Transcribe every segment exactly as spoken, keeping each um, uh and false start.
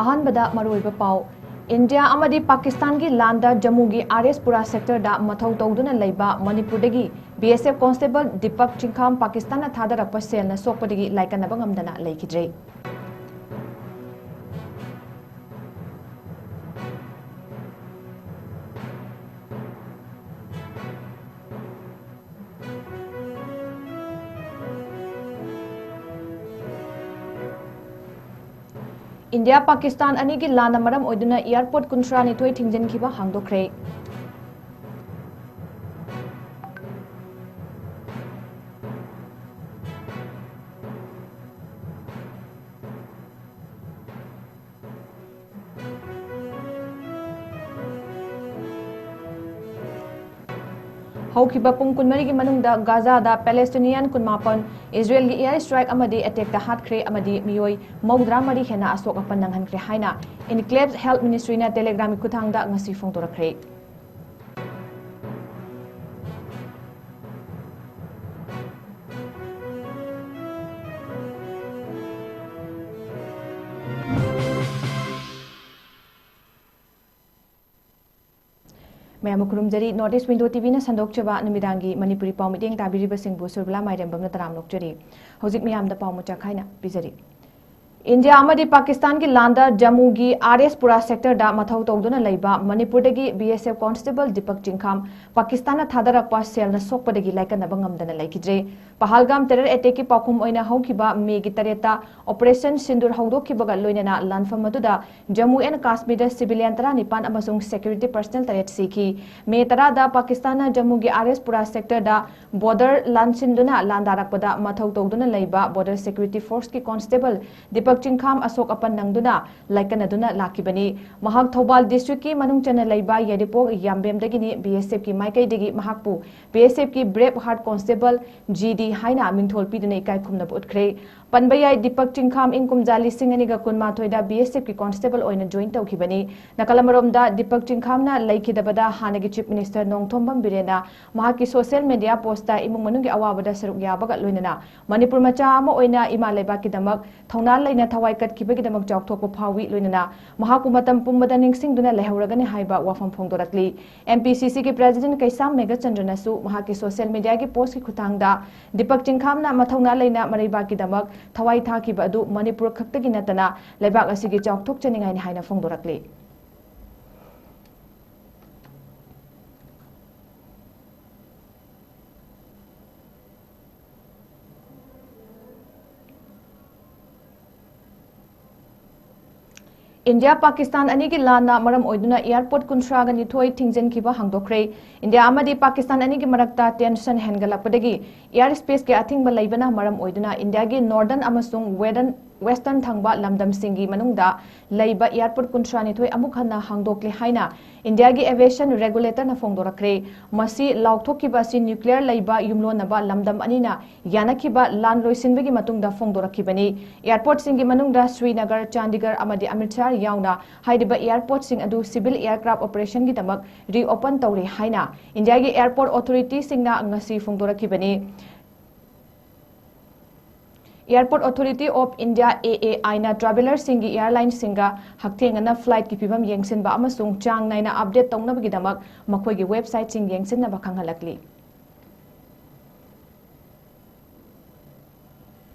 ꯑꯍꯥꯟꯕꯗ ꯃꯔꯨꯑꯣꯏꯕ ꯄꯥꯎ꯫ ꯏꯟꯗꯤꯌꯥ ꯑꯃꯗꯤ ꯄꯥꯀꯤꯁꯇꯥꯟꯒꯤ ꯂꯥꯟꯗ ꯖꯝꯃꯨꯒꯤ ꯑꯥꯔ ꯑꯦꯁ ꯄꯨꯔꯥ ꯁꯦꯛꯇꯔꯗ ꯃꯊꯧ ꯇꯧꯗꯨꯅ ꯂꯩꯕ ꯃꯅꯤꯄꯨꯔꯗꯒꯤ ꯕꯤ ꯑꯦꯁ ꯑꯦꯐ ꯀꯣꯟꯁꯇꯦꯕꯜ ꯗꯤꯄꯛ ꯆꯤꯡꯈꯥꯝ ꯄꯥꯀꯤꯁꯇꯥꯟꯅ ꯊꯥꯗꯔꯛꯄ ꯁꯦꯜꯅ ꯁꯣꯛꯄꯗꯒꯤ ꯂꯥꯏꯀꯠꯅꯕ ꯉꯝꯗꯅ ꯂꯩꯈꯤꯗ꯭ꯔꯦ꯫ ꯏꯟꯗꯤꯌꯥ ꯄꯥꯀꯤꯁꯇꯥꯟ ꯑꯅꯤꯒꯤ ꯂꯥꯟꯅ ꯃꯔꯝ ꯑꯣꯏꯗꯨꯅ ꯑꯦꯌꯥꯔꯄꯣꯔꯠ ꯀꯨꯟꯊ꯭ꯔꯥꯅꯤꯊꯣꯏ ꯊꯤꯡꯖꯤꯟꯈꯤꯕ ꯍꯥꯡꯗꯣꯛꯈ꯭ꯔꯦ꯫ ꯍꯧꯈꯤꯕ ꯄꯨꯡ ꯀꯨꯟꯃꯔꯤꯒꯤ ꯃꯅꯨꯡꯗ ꯒꯥꯖꯥꯗ ꯄꯦꯂꯦꯁꯇꯤꯅꯤꯌꯥꯟ ꯀꯨꯟꯃꯥꯄꯟ ꯏꯖꯔꯦꯜꯒꯤ ꯑꯦꯌꯔ ꯁ꯭ꯇ꯭ꯔꯥꯏꯛ ꯑꯃꯗꯤ ꯑꯦꯇꯦꯛꯇ ꯍꯥꯠꯈ꯭ꯔꯦ ꯑꯃꯗꯤ ꯃꯤꯑꯣꯏ ꯃꯧꯗ꯭ꯔꯥ ꯃꯔꯤ ꯍꯦꯟꯅ ꯑꯁꯣꯛ ꯑꯄꯟ ꯅꯪꯍꯟꯈ꯭ꯔꯦ ꯍꯥꯏꯅ ꯏꯟꯀ꯭ꯂꯦꯕ ꯍꯦꯜꯊ ꯃꯤꯅꯤꯁꯇ꯭ꯔꯤꯅ ꯇꯦꯂꯦꯒ꯭ꯔꯥꯝꯒꯤ ꯈꯨꯠꯊꯥꯡꯗ ꯉꯁꯤ ꯐꯣꯡꯗꯣꯔꯛꯈ꯭ꯔꯦ꯫ ꯃꯌꯥꯝꯕꯨ ꯈꯨꯔꯨꯝꯖꯔꯤ꯫ North East Window ꯇꯤ ꯚꯤꯅ ꯁꯟꯗꯣꯛꯆꯕ ꯅꯨꯃꯤꯗꯥꯡꯒꯤ ꯃꯅꯤꯄꯨꯔꯤ ꯄꯥꯎ ꯃꯤꯠꯌꯦꯡ ꯇꯥꯕꯤꯔꯤꯕꯁꯤꯡꯕꯨ ꯁꯨꯔꯕꯂꯥ ꯃꯥꯏꯔꯦꯝꯕꯝꯅ ꯇꯔꯥꯝꯅ ꯑꯣꯛꯆꯔꯤ꯫ ꯍꯧꯖꯤꯛ ꯃꯤꯌꯥꯝꯗ ꯄꯥꯎ ꯃꯆꯥ ꯈꯥꯏꯅ ꯄꯤꯖꯔꯤ꯫ ꯏꯟꯗꯤꯌꯥ ꯑꯃꯗꯤ ꯄꯥꯀꯤꯁꯇꯥꯟꯒꯤ ꯂꯥꯟꯗ ꯖꯝꯃꯨꯒꯤ ꯑꯥꯔ ꯑꯦꯁ ꯄꯨꯔꯥ ꯁꯦꯛꯇꯔꯗ ꯃꯊꯧ ꯇꯧꯗꯨꯅ ꯂꯩꯕ ꯃꯅꯤꯄꯨꯔꯗꯒꯤ ꯕꯤ ꯑꯦꯁ ꯑꯦꯐ ꯀꯣꯟꯁꯇꯦꯕꯜ ꯗꯤꯄꯛ ꯆꯤꯡꯈꯥꯝ ꯄꯥꯀꯤꯁꯇꯥꯟꯅ ꯊꯥꯗꯔꯛꯄ ꯁꯦꯜꯅ ꯁꯣꯛꯄꯗꯒꯤ ꯂꯥꯏꯀꯠꯅꯕ ꯉꯝꯗꯅ ꯂꯩꯈꯤꯗ꯭ꯔꯦ꯫ ꯄꯍꯜꯒꯥꯝ ꯇꯦꯔꯔ ꯑꯦꯇꯦꯛꯀꯤ ꯄꯥꯎꯈꯨꯝ ꯑꯣꯏꯅ ꯍꯧꯈꯤꯕ ꯃꯦꯒꯤ ꯇꯔꯦꯠꯇ ꯑꯣꯄꯔꯦꯁꯟ ꯁꯤꯟꯗꯨꯔ ꯍꯧꯗꯣꯛꯈꯤꯕꯒ ꯂꯣꯏꯅꯅ ꯂꯥꯟꯐꯝ ꯑꯗꯨꯗ ꯖꯝꯃꯨ ꯑꯦꯟ ꯀꯥꯁꯃꯤꯔꯗ ꯁꯤꯚꯤꯂꯤꯌꯟ ꯇꯔꯥꯅꯤꯄꯥꯟ ꯑꯃꯁꯨꯡ ꯁꯦꯀ꯭ꯌꯨꯔꯤꯇꯤ ꯄꯔꯁꯅꯦꯜ ꯇꯔꯦꯠ ꯁꯤꯈꯤ꯫ ꯃꯦ ꯇꯔꯥꯗ ꯄꯥꯀꯤꯁꯇꯥꯟꯅ ꯖꯝꯃꯨꯒꯤ ꯑꯥꯔ ꯑꯦꯁ ꯄꯨꯔꯥ ꯁꯦꯛꯇꯔꯗ ꯕꯣꯔꯗꯔ ꯂꯥꯟꯁꯤꯟꯗꯨꯅ ꯂꯥꯟꯗꯥꯔꯛꯄꯗ ꯃꯊꯧ ꯇꯧꯗꯨꯅ ꯂꯩꯕ ꯕꯣꯔꯗꯔ ꯁꯦꯀ꯭ꯌꯨꯔꯤꯇꯤ ꯐꯣꯔꯁꯀꯤ ꯀꯣꯟꯁꯇꯦꯕꯜ ꯗꯤꯄꯛ ꯆꯤꯡꯈꯥꯝ ꯑꯁꯣꯛ ꯑꯄꯟ ꯅꯪꯗꯨꯅ ꯂꯥꯏꯀꯠꯅꯗꯨꯅ ꯂꯥꯛꯈꯤꯕꯅꯤ꯫ ꯃꯍꯥꯛ ꯊꯧꯕꯥꯜ ꯗꯤꯁꯇ꯭ꯔꯤꯛꯀꯤ ꯃꯅꯨꯡ ꯆꯟꯅ ꯂꯩꯕ ꯌꯥꯏꯔꯤꯄꯣꯛ ꯌꯥꯝꯕꯦꯝꯗꯒꯤꯅꯤ꯫ ꯕꯤ ꯑꯦꯁ ꯑꯦꯐꯀꯤ ꯃꯥꯏꯀꯩꯗꯒꯤ ꯃꯍꯥꯛꯄꯨ ꯕꯤ ꯑꯦꯁ ꯑꯦꯐꯀꯤ ꯕ꯭ꯔꯦꯚ ꯍꯥꯔꯠ ꯀꯣꯟꯁꯇꯦꯕꯜ ꯖꯤ ꯗꯤ ꯍꯥꯏꯅ ꯃꯤꯡꯊꯣꯜ ꯄꯤꯗꯨꯅ ꯏꯀꯥꯏ ꯈꯨꯝꯅꯕ ꯎꯠꯈ꯭ꯔꯦ꯫ ꯄꯟꯕ ꯌꯥꯏ, ꯗꯤꯄꯛ ꯆꯤꯡꯈꯥꯝ ꯏꯪ ꯀꯨꯝꯖꯥ ꯂꯤꯁꯤꯡ ꯑꯅꯤꯒ ꯀꯨꯟꯃꯥꯊꯣꯏꯗ ꯕꯤ ꯑꯦꯁ ꯑꯦꯐꯀꯤ ꯀꯣꯟꯁꯇꯦꯕꯜ ꯑꯣꯏꯅ ꯖꯣꯏꯟ ꯇꯧꯈꯤꯕꯅꯤ꯫ ꯅꯥꯀꯜ ꯑꯃꯔꯣꯝꯗ, ꯗꯤꯄꯛ ꯆꯤꯡꯈꯥꯝꯅ ꯂꯩꯈꯤꯗꯕꯗ ꯍꯥꯟꯅꯒꯤ ꯆꯤꯐ ꯃꯤꯅꯤꯁꯇꯔ ꯅꯣꯡꯊꯣꯝꯕꯝ ꯕꯤꯔꯦꯟꯅ ꯃꯍꯥꯛꯀꯤ ꯁꯣꯁꯤꯌꯦꯜ ꯃꯦꯗꯤꯌꯥ ꯄꯣꯁꯇ ꯏꯃꯨꯡ ꯃꯅꯨꯡꯒꯤ ꯑꯋꯥꯕꯗ ꯁꯔꯨꯛ ꯌꯥꯕꯒ ꯂꯣꯏꯅꯅ ꯃꯅꯤꯄꯨꯔ ꯃꯆꯥ ꯑꯃ ꯑꯣꯏꯅ ꯏꯃꯥ ꯂꯩꯕꯥꯛꯀꯤꯗꯃꯛ ꯊꯧꯅꯥ ꯂꯩꯅ ꯊꯋꯥꯏ ꯀꯠꯈꯤꯕꯒꯤꯗꯃꯛ ꯆꯥꯎꯊꯣꯛꯄ ꯐꯥꯎꯏ, ꯂꯣꯏꯅꯅ ꯃꯍꯥꯛꯄꯨ ꯃꯇꯝ ꯄꯨꯝꯕꯗ ꯅꯤꯡꯁꯤꯡꯗꯨꯅ ꯂꯩꯍꯧꯔꯒꯅꯤ ꯍꯥꯏꯕ ꯋꯥꯐꯝ ꯐꯣꯡꯗꯣꯔꯛꯂꯤ꯫ ꯑꯦꯝ ꯄꯤ ꯁꯤ ꯁꯤꯒꯤ ꯄ꯭ꯔꯦꯁꯤꯗꯦꯟꯠ ꯀꯩꯁꯥꯝ ꯃꯦꯘꯆꯟꯗ꯭ꯔꯅꯁꯨ ꯃꯍꯥꯛꯀꯤ ꯁꯣꯁꯤꯌꯦꯜ ꯃꯦꯗꯤꯌꯥꯒꯤ ꯄꯣꯁꯀꯤ ꯈꯨꯠꯊꯥꯡꯗ ꯗꯤꯄꯛ ꯆꯤꯡꯈꯥꯝꯅ ꯃꯊꯧꯅꯥ ꯂꯩꯅ ꯃꯔꯩꯕꯥꯛꯀꯤꯗꯃꯛ ꯊꯋꯥꯏ ꯊꯥꯈꯤꯕ ꯑꯗꯨ ꯃꯅꯤꯄꯨꯔ ꯈꯛꯇꯒꯤ ꯅꯠꯇꯅ ꯂꯩꯕꯥꯛ ꯑꯁꯤꯒꯤ ꯆꯥꯎꯊꯣꯛꯆꯅꯤꯡꯉꯥꯏꯅꯤ ꯍꯥꯏꯅ ꯐꯣꯡꯗꯣꯔꯛꯂꯤ꯫ ꯏꯟꯗꯤꯌꯥ ꯄꯥꯀꯤꯁꯇꯥꯟ ꯑꯅꯤꯒꯤ ꯂꯥꯟꯅ ꯃꯔꯝ ꯑꯣꯏꯗꯨꯅ ꯑꯦꯌꯥꯔꯄꯣꯔꯠ ꯀꯨꯟꯊ꯭ꯔꯥꯒ ꯅꯤꯊꯣꯏ ꯊꯤꯡꯖꯤꯟꯈꯤꯕ ꯍꯥꯡꯗꯣꯛꯈ꯭ꯔꯦ꯫ ꯏꯟꯗꯤꯌꯥ ꯑꯃꯗꯤ ꯄꯥꯀꯤꯁꯇꯥꯟ ꯑꯅꯤꯒꯤ ꯃꯔꯛꯇ ꯇꯦꯟꯁꯟ ꯍꯦꯟꯒꯠꯂꯛꯄꯗꯒꯤ ꯑꯦꯌꯥꯔ ꯁ꯭ꯄꯦꯁꯀꯤ ꯑꯊꯤꯡꯕ ꯂꯩꯕꯅ ꯃꯔꯝ ꯑꯣꯏꯗꯨꯅ ꯏꯟꯗꯤꯌꯥꯒꯤ ꯅꯣꯔꯗꯔꯟ ꯑꯃꯁꯨꯡ ꯋꯦꯗꯟ-, ꯋꯦꯁꯇꯔꯟ ꯊꯪꯕ ꯂꯝꯗꯝꯁꯤꯡꯒꯤ ꯃꯅꯨꯡꯗ ꯂꯩꯕ ꯑꯦꯌꯥꯔꯄꯣꯔꯠ ꯀꯨꯟꯊ꯭ꯔꯥ ꯅꯤꯊꯣꯏ ꯑꯃꯨꯛ ꯍꯟꯅ ꯍꯥꯡꯗꯣꯛꯂꯦ ꯍꯥꯏꯅ ꯏꯟꯗꯤꯌꯥꯒꯤ ꯑꯦꯚꯤꯌꯦꯁꯟ ꯔꯦꯒꯨꯂꯦꯇꯔꯅ ꯐꯣꯡꯗꯣꯔꯛꯈ꯭ꯔꯦ꯫ ꯃꯁꯤ ꯂꯥꯎꯊꯣꯛꯈꯤꯕ ꯑꯁꯤ ꯅ꯭ꯌꯨꯀ꯭ꯂꯤꯌꯔ ꯂꯩꯕ ꯌꯨꯝꯂꯣꯟꯅꯕ ꯂꯝꯗꯝ ꯑꯅꯤꯅ ꯌꯥꯅꯈꯤꯕ ꯂꯥꯟ ꯂꯣꯏꯁꯤꯟꯕꯒꯤ ꯃꯇꯨꯡꯗ ꯐꯣꯡꯗꯣꯔꯛꯈꯤꯕꯅꯤ꯫ ꯑꯦꯌꯥꯔꯄꯣꯔꯠꯁꯤꯡꯒꯤ ꯃꯅꯨꯡꯗ ꯁ꯭ꯔꯤꯅꯒꯔ, ꯆꯥꯟꯗꯤꯒꯔ ꯑꯃꯗꯤ ꯑꯃ꯭ꯔꯤꯠꯁꯔ ꯌꯥꯎꯅ ꯍꯥꯏꯔꯤꯕ ꯑꯦꯌꯥꯔꯄꯣꯔꯠꯁꯤꯡ ꯑꯗꯨ ꯁꯤꯚꯤꯜ ꯑꯦꯌꯔꯀ꯭ꯔꯥꯐ ꯑꯣꯄꯔꯦꯁꯟꯒꯤꯗꯃꯛ ꯔꯤꯑꯣꯄꯟ ꯇꯧꯔꯦ ꯍꯥꯏꯅ ꯏꯟꯗꯤꯌꯥꯒꯤ ꯑꯦꯌꯥꯔꯄꯣꯔꯠ ꯑꯣꯊꯣꯔꯤꯇꯤꯁꯤꯡꯅ ꯉꯁꯤ ꯐꯣꯡꯗꯣꯔꯛꯈꯤꯕꯅꯤ꯫ Airport Authority of India, A A I ꯅ ꯇ꯭ꯔꯥꯚꯦꯂꯔꯁꯤꯡꯒꯤ ꯑꯦꯌꯥꯔꯂꯥꯏꯟꯁꯤꯡꯒ ꯍꯛꯊꯦꯡꯅꯅ ꯐ꯭ꯂꯥꯏꯠꯀꯤ ꯐꯤꯕꯝ ꯌꯦꯡꯁꯤꯟꯕ ꯑꯃꯁꯨꯡ ꯆꯥꯡ ꯅꯥꯏꯅ ꯑꯞꯗꯦꯠ ꯇꯧꯅꯕꯒꯤꯗꯃꯛ ꯃꯈꯣꯏꯒꯤ ꯋꯦꯕꯁꯥꯏꯠꯁꯤꯡ ꯌꯦꯡꯁꯤꯟꯅꯕ ꯈꯪꯍꯜꯂꯛꯂꯤ꯫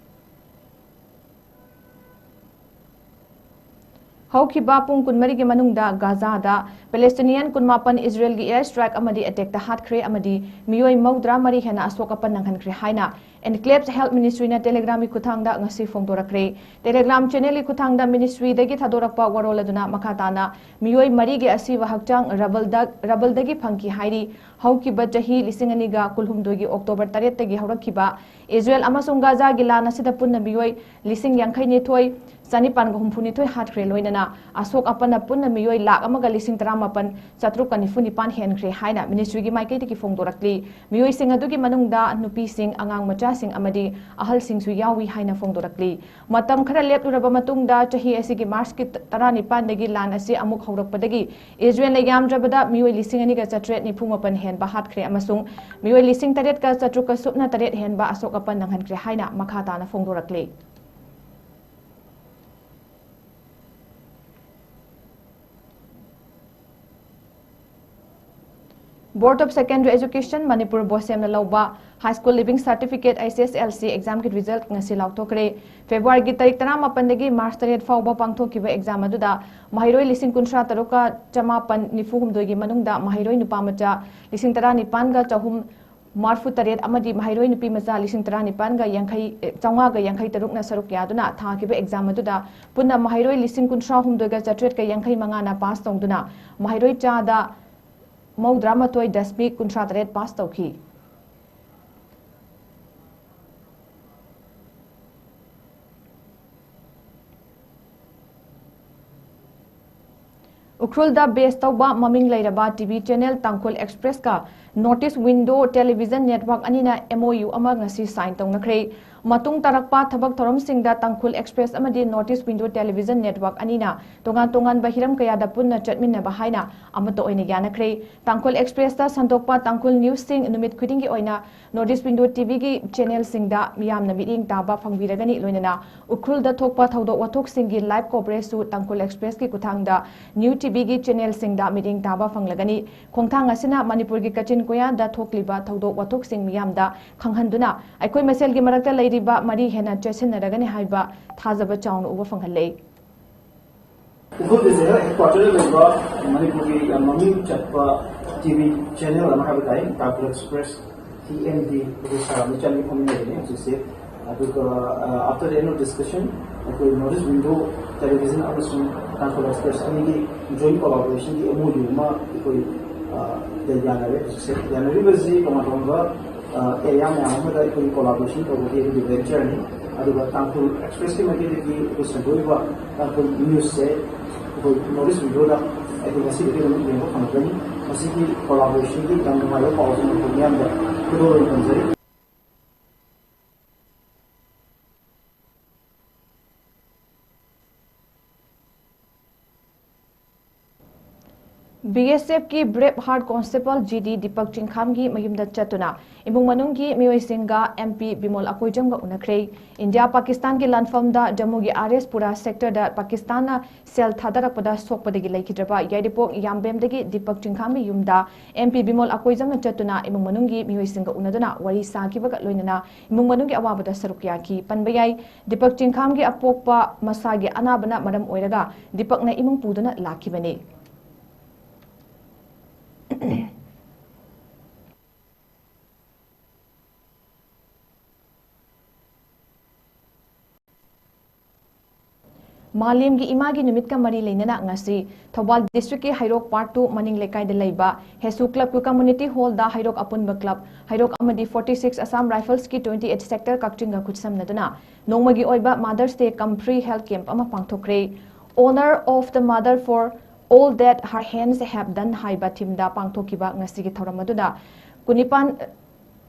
ꯍꯧꯈꯤꯕ ꯄꯨꯡ ꯀꯨꯟꯃꯔꯤꯒꯤ ꯃꯅꯨꯡꯗ ꯒꯥꯖꯥꯗ ꯄꯦꯂꯦꯁꯇꯤꯅꯤꯌꯟ ꯀꯨꯟꯃꯥꯄꯟ ꯏꯖꯔꯦꯜꯒꯤ ꯑꯦꯌꯔ ꯁ꯭ꯇ꯭ꯔꯥꯏꯛ ꯑꯃꯗꯤ ꯑꯦꯇꯦꯛꯇ ꯍꯥꯠꯈ꯭ꯔꯦ ꯑꯃꯗꯤ ꯃꯤꯑꯣꯏ ꯃꯧꯗ꯭ꯔꯥ ꯃꯔꯤ ꯍꯦꯟꯅ ꯑꯁꯣꯛ ꯑꯄꯟ ꯅꯪꯍꯟꯈ꯭ꯔꯦ ꯍꯥꯏꯅ ꯑꯦꯟꯀ꯭ꯂꯦꯚꯁ ꯍꯦꯜꯊ ꯃꯤꯅꯤꯁꯇ꯭ꯔꯤꯅ ꯇꯦꯂꯦꯒ꯭ꯔꯥꯝꯒꯤ ꯈꯨꯠꯊꯥꯡꯗ ꯉꯁꯤ ꯐꯣꯡꯗꯣꯔꯛꯈ꯭ꯔꯦ꯫ ꯇꯦꯂꯦꯒ꯭ꯔꯥꯝ ꯆꯦꯅꯦꯜꯒꯤ ꯈꯨꯠꯊꯥꯡꯗ ꯃꯤꯅꯤꯁꯇ꯭ꯔꯤꯗꯒꯤ ꯊꯥꯗꯣꯔꯛꯄ ꯋꯥꯔꯣꯜ ꯑꯗꯨꯅ ꯃꯈꯥ ꯇꯥꯅ ꯃꯤꯑꯣꯏ ꯃꯔꯤꯒꯤ ꯑꯁꯤꯕ ꯍꯛꯆꯥꯡ ꯔꯕꯜꯗ-, ꯔꯕꯜꯗꯒꯤ ꯐꯪꯈꯤ ꯍꯥꯏꯔꯤ꯫ ꯍꯧꯈꯤꯕ ꯆꯍꯤ ꯂꯤꯁꯤꯡ ꯑꯅꯤꯒ ꯀꯨꯟꯍꯨꯝꯗꯣꯏꯒꯤ ꯑꯣꯛꯇꯣꯕꯔ ꯇꯔꯦꯠꯇꯒꯤ ꯍꯧꯔꯛꯈꯤꯕ ꯏꯖꯔꯦꯜ ꯑꯃꯁꯨꯡ ꯒꯥꯖꯥꯒꯤ ꯂꯥꯟ ꯑꯁꯤꯗ ꯄꯨꯟꯅ ꯃꯤꯑꯣꯏ ꯂꯤꯁꯤꯡ ꯌꯥꯡꯈꯩꯅꯤꯊꯣꯏ ꯆꯅꯤꯄꯥꯟꯒ ꯍꯨꯝꯐꯨꯅꯤꯊꯣꯏ ꯍꯥꯠꯈ꯭ꯔꯦ, ꯂꯣꯏꯅꯅ ꯑꯁꯣꯛ ꯑꯄꯟꯅ ꯄꯨꯟꯅ ꯃꯤꯑꯣꯏ ꯂꯥꯈ ꯑꯃꯒ ꯂꯤꯁꯤꯡ ꯇꯔꯥꯃꯥꯄꯟ ꯆꯥꯇ꯭ꯔꯨꯛꯀ ꯅꯤꯐꯨ ꯅꯤꯄꯥꯟ ꯍꯦꯟꯈ꯭ꯔꯦ ꯍꯥꯏꯅ ꯃꯤꯅꯤꯁꯇ꯭ꯔꯤꯒꯤ ꯃꯥꯏꯀꯩꯗꯒꯤ ꯐꯣꯡꯗꯣꯔꯛꯂꯤ꯫ ꯃꯤꯑꯣꯏꯁꯤꯡ ꯑꯗꯨꯒꯤ ꯃꯅꯨꯡꯗ ꯅꯨꯄꯤꯁꯤꯡ, ꯑꯉꯥꯡ ꯃꯆꯥ ꯁꯤꯡ ꯑꯃꯗꯤ ꯑꯍꯜꯁꯤꯡꯁꯨ ꯌꯥꯎꯏ ꯍꯥꯏꯅ ꯐꯣꯡꯗꯣꯔꯛꯂꯤ꯫ ꯃꯇꯝ ꯈꯔ ꯂꯦꯞꯂꯨꯔꯕ ꯃꯇꯨꯡꯗ ꯆꯍꯤ ꯑꯁꯤꯒꯤ ꯃꯥꯔꯆꯀꯤ ꯇꯔꯥꯅꯤꯄꯥꯟꯗꯒꯤ ꯂꯥꯟ ꯑꯁꯤ ꯑꯃꯨꯛ ꯍꯧꯔꯛꯄꯗꯒꯤ ꯏꯖꯔꯦꯜꯅ ꯌꯥꯝꯗ꯭ꯔꯕꯗ ꯃꯤꯑꯣꯏ ꯂꯤꯁꯤꯡ ꯑꯅꯤꯒ ꯆꯥꯇ꯭ꯔꯦꯠ ꯅꯤꯐꯨ ꯃꯥꯄꯟ ꯍꯦꯟꯕ ꯍꯥꯠꯈ꯭ꯔꯦ ꯑꯃꯁꯨꯡ ꯃꯤꯑꯣꯏ ꯂꯤꯁꯤꯡ ꯇꯔꯦꯠꯀ ꯆꯥꯇ꯭ꯔꯨꯛꯀ ꯁꯨꯞꯅ ꯇꯔꯦꯠ ꯍꯦꯟꯕ ꯑꯁꯣꯛ ꯑꯄꯟ ꯅꯪꯍꯟꯈ꯭ꯔꯦ ꯍꯥꯏꯅ ꯃꯈꯥ ꯇꯥꯅ ꯐꯣꯡꯗꯣꯔꯛꯂꯤ꯫ Board of Secondary Education Manipur, ꯕꯣꯁꯦꯝꯅ ꯂꯧꯕ High School Leaving Certificate, H S L C, exam ꯒꯤ result ꯉꯁꯤ ꯂꯥꯎꯊꯣꯛꯈ꯭ꯔꯦ꯫ ꯐꯦꯕ꯭ꯔꯨꯋꯥꯔꯤꯒꯤ ꯇꯥꯔꯤꯛ ꯇꯔꯥꯃꯥꯄꯟꯗꯒꯤ ꯃꯥꯔꯆ ꯇꯔꯦꯠ ꯐꯥꯎꯕ ꯄꯥꯡꯊꯣꯛꯈꯤꯕ exam ꯑꯗꯨꯗ ꯃꯍꯩꯔꯣꯏ ꯂꯤꯁꯤꯡ ꯀꯨꯟꯊ꯭ꯔꯥ ꯇꯔꯨꯛꯀ ꯆꯃꯥꯄꯟ ꯅꯤꯐꯨ ꯍꯨꯝꯗꯣꯏꯒꯤ ꯃꯅꯨꯡꯗ ꯃꯍꯩꯔꯣꯏ ꯅꯨꯄꯥ ꯃꯆꯥ ꯂꯤꯁꯤꯡ ꯇꯔꯥꯅꯤꯄꯥꯟꯒ ꯆꯍꯨꯝ ꯃꯔꯐꯨ ꯇꯔꯦꯠ ꯑꯃꯗꯤ ꯃꯍꯩꯔꯣꯏ ꯅꯨꯄꯤ ꯃꯆꯥ ꯂꯤꯁꯤꯡ ꯇꯔꯥꯅꯤꯄꯥꯟꯒ ꯌꯥꯡꯈꯩ, ꯑꯦ, ꯆꯥꯝꯃꯉꯥꯒ ꯌꯥꯡꯈꯩ ꯇꯔꯨꯛꯅ ꯁꯔꯨꯛ ꯌꯥꯗꯨꯅ ꯊꯥꯈꯤꯕ exam ꯑꯗꯨꯗ ꯄꯨꯟꯅ ꯃꯍꯩꯔꯣꯏ ꯂꯤꯁꯤꯡ ꯀꯨꯟꯊ꯭ꯔꯥ ꯍꯨꯝꯗꯣꯏꯒ ꯆꯥꯇ꯭ꯔꯦꯠꯀ ꯌꯥꯡꯈꯩ ꯃꯉꯥꯅ pass ꯇꯧꯗꯨꯅ ꯃꯍꯩꯔꯣꯏ ꯆꯥꯗ ꯃꯧꯗ꯭ꯔꯥ ꯃꯥꯊꯣꯏ ꯗꯁꯃꯤꯛ ꯀꯨꯟꯊ꯭ꯔꯥ ꯇꯔꯦꯠ pass ꯇꯧꯈꯤ꯫ ꯎꯈ꯭ꯔꯨꯜꯗ base ꯇꯧꯕ ꯃꯃꯤꯡ ꯂꯩꯔꯕ T V channel ꯇꯥꯡꯈꯨꯜ Express ꯀ North East Window Television Network ꯑꯅꯤꯅ M O U ꯑꯃ ꯉꯁꯤ sign ꯇꯧꯅꯈ꯭ꯔꯦ꯫ ꯃꯇꯨꯡ ꯇꯥꯔꯛꯄ ꯊꯕꯛ ꯊꯧꯔꯝꯁꯤꯡꯗ ꯇꯥꯡꯈꯨꯜ Express ꯑꯃꯗꯤ North East Window Television Network ꯑꯅꯤꯅ ꯇꯣꯉꯥꯟ ꯇꯣꯉꯥꯟꯕ ꯍꯤꯔꯝ ꯀꯌꯥꯗ ꯄꯨꯟꯅ ꯆꯠꯃꯤꯟꯅꯕ ꯍꯥꯏꯅ ꯑꯃꯠꯇ ꯑꯣꯏꯅ ꯌꯥꯅꯈ꯭ꯔꯦ꯫ ꯇꯥꯡꯈꯨꯜ Express ꯇ ꯁꯟꯗꯣꯛꯄ ꯇꯥꯡꯈꯨꯜ news ꯁꯤꯡ ꯅꯨꯃꯤꯠ ꯈꯨꯗꯤꯡꯒꯤ ꯑꯣꯏꯅ North East Window T V ꯒꯤ channel ꯁꯤꯡꯗ ꯃꯤꯌꯥꯝꯅ ꯃꯤꯠꯌꯦꯡ ꯇꯥꯕ ꯐꯪꯕꯤꯔꯒꯅꯤ꯫ ꯂꯣꯏꯅꯅ ꯎꯈ꯭ꯔꯨꯜꯗ ꯊꯣꯛꯄ ꯊꯧꯗꯣꯛ ꯋꯥꯊꯣꯛꯁꯤꯡꯒꯤ live coverage ꯁꯨ ꯇꯥꯡꯈꯨꯜ Express ꯀꯤ ꯈꯨꯠꯊꯥꯡꯗ New T V ꯒꯤ channel ꯁꯤꯡꯗ ꯃꯤꯠꯌꯦꯡ ꯇꯥꯕ ꯐꯪꯂꯒꯅꯤ꯫ ꯈꯣꯡꯊꯥꯡ ꯑꯁꯤꯅ ꯃꯅꯤꯄꯨꯔꯒꯤ ꯀꯥꯆꯤꯟ ꯀꯣꯌꯥꯗ ꯊꯣꯛꯂꯤꯕ ꯊꯧꯗꯣꯛ ꯋꯥꯊꯣꯛꯁꯤꯡ ꯃꯤꯌꯥꯝꯗ ꯈꯪꯍꯟꯗꯨꯅ ꯑꯩꯈꯣꯏ ꯃꯁꯦꯜꯒꯤ ꯃꯔꯛꯇ ꯂꯩꯔꯤꯕ ꯃꯔꯤ ꯍꯦꯟꯅ ꯆꯦꯠꯁꯤꯟꯅꯔꯒꯅꯤ ꯍꯥꯏꯕ ꯊꯥꯖꯕ ꯆꯥꯎꯅ ꯎꯕ ꯐꯪꯍꯜꯂꯦ꯫ ꯎꯈ꯭ꯔꯨꯜ district headquarter ꯗ ꯂꯩꯕ ꯃꯅꯤꯄꯨꯔꯒꯤ ꯌꯥꯝ ꯃꯃꯤꯡ ꯆꯠꯄ T V channel ꯑꯃ ꯍꯥꯏꯕ ꯇꯥꯏ, ꯇꯥꯡꯈꯨꯜ Express, T M D, ꯑꯩꯈꯣꯏ ꯁꯥꯔ ꯃꯤꯆꯝꯒꯤ ꯐꯝꯃꯤꯟꯅꯕꯅꯤ ꯍꯧꯖꯤꯛꯁꯦ꯫ ꯑꯗꯨꯒ, ꯑ, after the end of discussion, ꯑꯩꯈꯣꯏ North East Window Television ꯑꯃꯁꯨꯡ ꯇꯥꯡꯈꯨꯜ Express ꯑꯅꯤꯒꯤ joint collaboration ꯒꯤ M O U ꯑꯃ ꯑꯩꯈꯣꯏ, ꯑ, ꯗ ꯌꯥꯅꯔꯦ ꯍꯧꯖꯤꯛꯁꯦ꯫ ꯌꯥꯅꯔꯤꯕꯁꯤ ꯇꯣꯉꯥꯟ ꯇꯣꯉꯥꯟꯕ, ꯑ, area ꯃꯌꯥꯝ ꯑꯃꯗ ꯑꯩꯈꯣꯏ collaboration ꯇꯧꯕꯒꯤ ꯑꯩꯈꯣꯏꯒꯤ venture ꯅꯤ꯫ ꯑꯗꯨꯒ ꯇꯥꯡꯈꯨꯜ Express ꯀꯤ ꯃꯥꯏꯀꯩꯗꯒꯤ ꯑꯩꯈꯣꯏ ꯁꯟꯗꯣꯛꯏꯕ ꯇꯥꯡꯈꯨꯜ news ꯁꯦ ꯑꯩꯈꯣꯏ North East Window ꯗ ꯑꯩꯈꯣꯏ ꯉꯁꯤꯗꯒꯤ ꯑꯗꯨꯝ ꯌꯦꯡꯕ ꯐꯪꯒꯅꯤ꯫ ꯃꯁꯤꯒꯤ collaboration ꯒꯤ ꯌꯥꯝ ꯅꯨꯡꯉꯥꯏꯕ ꯄꯥꯎꯁꯤꯡ ꯑꯩꯈꯣꯏ ꯃꯤꯌꯥꯝꯗ ꯈꯨꯗꯣꯜ ꯑꯣꯏꯅ ꯊꯝꯖꯔꯤ꯫ BSFꯀꯤ Brave Heart Constable GD Deepak ꯆꯤꯡꯈꯥꯝꯒꯤ ꯃꯌꯨꯝꯗ ꯆꯠꯇꯨꯅ ꯏꯃꯨꯡ ꯃꯅꯨꯡꯒꯤ ꯃꯤꯑꯣꯏꯁꯤꯡꯒ MP Bimol ꯑꯀꯣꯏꯖꯝꯒ ꯎꯅꯈ꯭ꯔꯦ꯫ India ꯄꯥꯀꯤꯁꯇꯥꯟꯒꯤ ꯂꯥꯟꯐꯝꯗ ꯖꯝꯃꯨꯒꯤ RS Pura sectorꯗ ꯄꯥꯀꯤꯁꯇꯥꯟꯅ ꯁꯦꯜ ꯊꯥꯗꯔꯛꯄꯗ ꯁꯣꯛꯄꯗꯒꯤ ꯂꯩꯈꯤꯗ꯭ꯔꯕ ꯌꯥꯏꯔꯤꯄꯣꯛ ꯌꯥꯝꯕꯦꯝꯗꯒꯤ ꯗꯤꯄꯛ ꯆꯤꯡꯈꯥꯝꯒꯤ ꯌꯨꯝꯗ MP ꯕꯤꯃꯣꯜ ꯑꯀꯣꯏꯖꯝꯅ ꯆꯠꯇꯨꯅ ꯏꯃꯨꯡ ꯃꯅꯨꯡꯒꯤ ꯃꯤꯑꯣꯏꯁꯤꯡꯒ ꯎꯅꯗꯨꯅ ꯋꯥꯔꯤ ꯁꯥꯈꯤꯕꯒ ꯂꯣꯏꯅꯅ ꯏꯃꯨꯡ ꯃꯅꯨꯡꯒꯤ ꯑꯋꯥꯕꯗ ꯁꯔꯨꯛ ꯌꯥꯈꯤ꯫ ꯄꯟꯕ ꯌꯥꯏ, ꯗꯤꯄꯛ ꯆꯤꯡꯈꯥꯝꯒꯤ ꯑꯄꯣꯛꯄ ꯃꯁꯥꯒꯤ ꯑꯅꯥꯕꯅ ꯃꯔꯝ ꯑꯣꯏꯔꯒ ꯗꯤꯄꯛꯅ ꯏꯃꯨꯡ ꯄꯨꯗꯨꯅ ꯂꯥꯛꯈꯤꯕꯅꯤ꯫ ꯃꯥꯂꯦꯝꯒꯤ ꯏꯃꯥꯒꯤ ꯅꯨꯃꯤꯠꯀ ꯃꯔꯤ ꯂꯩꯅꯅ ꯉꯁꯤ ꯊꯧꯕꯥꯜ districtꯀꯤ ꯍꯩꯔꯣꯛ Part two ꯃꯅꯤꯡ ꯂꯩꯀꯥꯏꯗ ꯂꯩꯕ ꯍꯦꯁꯨ clubꯀꯤ community hallꯗ ꯍꯩꯔꯣꯛ ꯑꯄꯨꯟꯕ club, ꯍꯩꯔꯣꯛ ꯑꯃꯗꯤ forty six Assam Riflesꯀꯤ twenty eight sector ꯀꯛꯆꯤꯡꯒ ꯈꯨꯠꯁꯝꯅꯗꯨꯅ ꯅꯣꯡꯃꯒꯤ ꯑꯣꯏꯕ Mother's Day cum free health camp ꯑꯃ ꯄꯥꯡꯊꯣꯛꯈ꯭ꯔꯦ꯫ Honor of the mother for all that her hands have done ꯍꯥꯏꯕ themeꯗ ꯄꯥꯡꯊꯣꯛꯈꯤꯕ ꯉꯁꯤꯒꯤ ꯊꯧꯔꯝ ꯑꯗꯨꯗ ꯀꯨꯟꯅꯤꯄꯥꯟ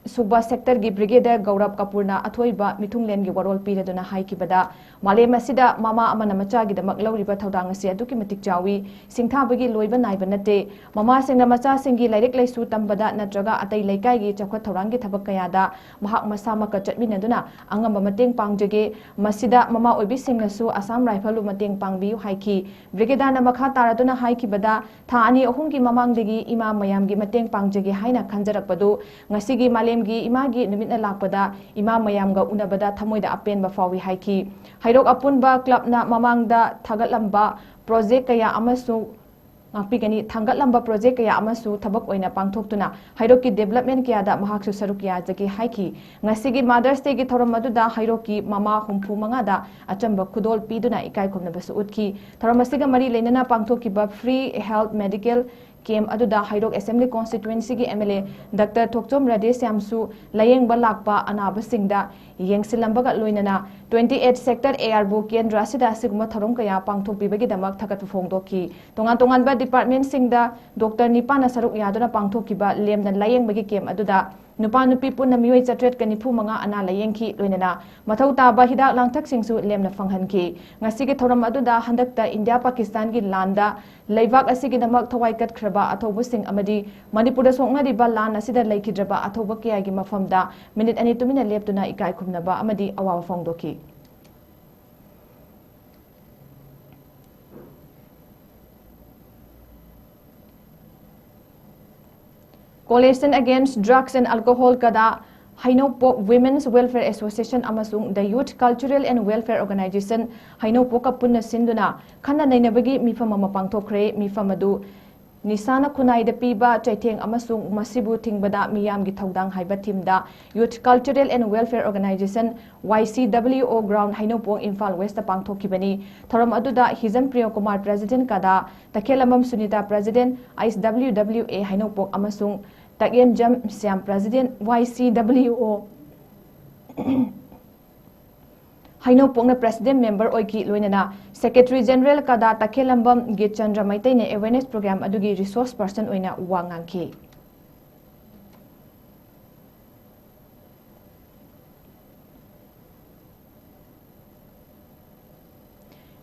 ꯁꯨꯕ sectorꯒꯤ Brigadier ꯒꯧꯔꯕ ꯀꯄꯨꯔꯅ ꯑꯊꯣꯏꯕ ꯃꯤꯊꯨꯡꯂꯦꯟꯒꯤ ꯋꯥꯔꯣꯜ ꯄꯤꯔꯗꯨꯅ ꯍꯥꯏꯈꯤꯕꯗ, ꯃꯥꯂꯦꯝ ꯑꯁꯤꯗ ꯃꯃꯥ ꯑꯃꯅ ꯃꯆꯥꯒꯤꯗꯃꯛ ꯂꯧꯔꯤꯕ ꯊꯧꯗꯥꯡ ꯑꯁꯤ ꯑꯗꯨꯛꯀꯤ ꯃꯇꯤꯛ ꯆꯥꯎꯏ, ꯁꯤꯡꯊꯥꯕꯒꯤ ꯂꯣꯏꯕ ꯅꯥꯏꯕ ꯅꯠꯇꯦ꯫ ꯃꯃꯥꯁꯤꯡꯅ ꯃꯆꯥꯁꯤꯡꯒꯤ ꯂꯥꯏꯔꯤꯛ ꯂꯥꯏꯁꯨ ꯇꯝꯕꯗ ꯅꯠꯇ꯭ꯔꯒ ꯑꯇꯩ ꯂꯩꯀꯥꯏꯒꯤ ꯆꯥꯎꯈꯠ ꯊꯧꯔꯥꯡꯒꯤ ꯊꯕꯛ ꯀꯌꯥꯗ ꯃꯍꯥꯛ ꯃꯁꯥꯃꯛꯀ ꯆꯠꯃꯤꯟꯅꯗꯨꯅ ꯑꯉꯝꯕ ꯃꯇꯦꯡ ꯄꯥꯡꯖꯒꯦ꯫ ꯃꯁꯤꯗ ꯃꯃꯥ ꯑꯣꯏꯕꯤꯁꯤꯡꯅꯁꯨ Assam Riflesꯕꯨ ꯃꯇꯦꯡ ꯄꯥꯡꯕꯤꯌꯨ ꯍꯥꯏꯈꯤ꯫ Brigadierꯅ ꯃꯈꯥ ꯇꯥꯔꯗꯨꯅ ꯍꯥꯏꯈꯤꯕꯗ, ꯊꯥ ꯑꯅꯤ ꯑꯍꯨꯝꯒꯤ ꯃꯃꯥꯡꯗꯒꯤ ꯏꯃꯥ ꯃꯌꯥꯝꯒꯤ ꯃꯇꯦꯡ ꯄꯥꯡꯖꯒꯦ ꯍꯥꯏꯅ ꯈꯟꯖꯔꯛꯄꯗꯨ ꯉꯁꯤꯒꯤ ꯃꯥꯂꯦꯝꯒꯤ ꯏꯃꯥꯒꯤ ꯅꯨꯃꯤꯠꯅ ꯂꯥꯛꯄꯗ ꯏꯃꯥ ꯃꯌꯥꯝꯒ ꯎꯅꯕꯗ ꯊꯃꯣꯏꯗ ꯑꯄꯦꯟꯕ ꯐꯥꯎꯏ ꯍꯥꯏꯈꯤ꯫ ꯍꯩꯔꯣꯛ ꯑꯄꯨꯟꯕ clubꯅ ꯃꯃꯥꯡꯗ ꯊꯥꯒꯠꯂꯝꯕ project ꯀꯌꯥ ꯑꯃꯁꯨ ꯉꯥꯛꯄꯤꯒꯅꯤ꯫ ꯊꯥꯡꯒꯠꯂꯝꯕ project ꯀꯌꯥ ꯑꯃꯁꯨ ꯊꯕꯛ ꯑꯣꯏꯅ ꯄꯥꯡꯊꯣꯛꯇꯨꯅ ꯍꯩꯔꯣꯛꯀꯤ development ꯀꯌꯥꯗ ꯃꯍꯥꯛꯁꯨ ꯁꯔꯨꯛ ꯌꯥꯖꯒꯦ ꯍꯥꯏꯈꯤ꯫ ꯉꯁꯤꯒꯤ Mother's Dayꯒꯤ ꯊꯧꯔꯝ ꯑꯗꯨꯗ ꯍꯩꯔꯣꯛꯀꯤ ꯃꯃꯥ ꯍꯨꯝꯐꯨ ꯃꯉꯥꯗ ꯑꯆꯝꯕ ꯈꯨꯗꯣꯜ ꯄꯤꯗꯨꯅ ꯏꯀꯥꯏ ꯈꯨꯝꯅꯕꯁꯨ ꯎꯠꯈꯤ꯫ ꯊꯧꯔꯝ ꯑꯁꯤꯒ ꯃꯔꯤ ꯂꯩꯅꯅ ꯄꯥꯡꯊꯣꯛꯈꯤꯕ free health medical camp ꯑꯗꯨꯗ ꯍꯩꯔꯣꯛ Assembly Constituencyꯒꯤ MLA Doctor ꯊꯣꯛꯆꯣꯝ ꯔꯥꯙꯦꯁ꯭ꯌꯥꯝꯁꯨ ꯂꯥꯌꯦꯡꯕ ꯂꯥꯛꯄ ꯑꯅꯥꯕꯁꯤꯡꯗ ꯌꯦꯡꯁꯤꯜꯂꯝꯕꯒ ꯂꯣꯏꯅꯅ twenty eight sector ARꯕꯨ ꯀꯦꯟꯗ꯭ꯔ ꯑꯁꯤꯗ ꯑꯁꯤꯒꯨꯝꯕ ꯊꯧꯔꯝ ꯀꯌꯥ ꯄꯥꯡꯊꯣꯛꯄꯤꯕꯒꯤꯗꯃꯛ ꯊꯥꯒꯠꯄ ꯐꯣꯡꯗꯣꯛꯈꯤ꯫ ꯇꯣꯉꯥꯟ ꯇꯣꯉꯥꯟꯕ departmentꯁꯤꯡꯗ doctor ꯅꯤꯄꯥꯟꯅ ꯁꯔꯨꯛ ꯌꯥꯗꯨꯅ ꯄꯥꯡꯊꯣꯛꯈꯤꯕ ꯂꯦꯝꯅ ꯂꯥꯌꯦꯡꯕꯒꯤ camp ꯑꯗꯨꯗ ꯅꯨꯄꯥ ꯅꯨꯄꯤ ꯄꯨꯟꯅ ꯃꯤꯑꯣꯏ ꯆꯥꯇ꯭ꯔꯦꯠꯀ ꯅꯤꯐꯨ ꯃꯉꯥ ꯑꯅꯥ ꯂꯥꯌꯦꯡꯈꯤ꯫ ꯂꯣꯏꯅꯅ ꯃꯊꯧ ꯇꯥꯕ ꯍꯤꯗꯥꯛ ꯂꯥꯡꯊꯛꯁꯤꯡꯁꯨ ꯂꯦꯝꯅ ꯐꯪꯍꯟꯈꯤ꯫ ꯉꯁꯤꯒꯤ ꯊꯧꯔꯝ ꯑꯗꯨꯗ ꯍꯟꯗꯛꯇ ꯏꯟꯗꯤꯌꯥ ꯄꯥꯀꯤꯁꯇꯥꯟꯒꯤ ꯂꯥꯟꯗ ꯂꯩꯕꯥꯛ ꯑꯁꯤꯒꯤꯗꯃꯛ ꯊꯋꯥꯏ ꯀꯠꯈ꯭ꯔꯕ ꯑꯊꯧꯕꯁꯤꯡ ꯑꯃꯗꯤ ꯃꯅꯤꯄꯨꯔꯗ ꯁꯣꯛꯅꯔꯤꯕ ꯂꯥꯟ ꯑꯁꯤꯗ ꯂꯩꯈꯤꯗ꯭ꯔꯕ ꯑꯊꯧꯕ ꯀꯌꯥꯒꯤ ꯃꯐꯝꯗ ꯃꯤꯅꯤꯠ ꯑꯅꯤ ꯇꯨꯃꯤꯟꯅ ꯂꯦꯞꯇꯨꯅ ꯏꯀꯥꯏ ꯈꯨꯝꯅꯕ ꯑꯃꯗꯤ ꯑꯋꯥꯕ ꯐꯣꯡꯗꯣꯛꯈꯤ꯫ Coalition Against Drugs and Alcohol ꯀꯗꯥ, ꯍꯩꯅꯧꯄꯣꯛ Women's Welfare Association ꯑꯃꯁꯨꯡ The Youth Cultural and Welfare Organization ꯍꯩꯅꯧꯄꯣꯛꯀ ꯄꯨꯟꯅ ꯁꯤꯟꯗꯨꯅ ꯈꯟꯅ ꯅꯩꯅꯕꯒꯤ ꯃꯤꯐꯝ ꯑꯃ ꯄꯥꯡꯊꯣꯛꯈ꯭ꯔꯦ꯫ ꯃꯤꯐꯝ ꯑꯗꯨ ꯅꯤꯁꯥꯅ ꯈꯨꯟꯅꯥꯏꯗ ꯄꯤꯕ ꯆꯩꯊꯦꯡ ꯑꯃꯁꯨꯡ ꯃꯁꯤꯕꯨ ꯊꯤꯡꯕꯗ ꯃꯤꯌꯥꯝꯒꯤ ꯊꯧꯗꯥꯡ ꯍꯥꯏꯕ theme the Youth Cultural and Welfare Organization, Y C W O, Ground, ꯍꯩꯅꯧꯄꯣꯛ, Imphal West ꯇ ꯄꯥꯡꯊꯣꯛꯈꯤꯕꯅꯤ꯫ ꯊꯧꯔꯝ ꯑꯗꯨꯗ ꯍꯤꯖꯝ ꯄ꯭ꯔꯤꯌꯣ ꯀꯨꯃꯥꯔ, President ꯀꯗꯥ, ꯇꯈꯦꯜꯂꯝꯕꯝ Sunita, President, I S W W A ꯍꯩꯅꯧꯄꯣꯛ, ꯑꯃꯁꯨꯡ ꯇꯛꯌꯦꯟꯖꯝ Shyam, President, Y C W O, ꯍꯩꯅꯧꯄꯣꯛꯅ President Member ꯑꯣꯏꯈꯤ꯫ ꯂꯣꯏꯅꯅ Secretary General ꯀꯗꯥ ꯇꯈꯦꯜꯂꯝꯕꯝ ꯒꯤꯠꯆꯟꯗ꯭ꯔ ꯃꯩꯇꯩꯅ awareness program ꯑꯗꯨꯒꯤ resource person ꯑꯣꯏꯅ ꯋꯥ ꯉꯥꯡꯈꯤ꯫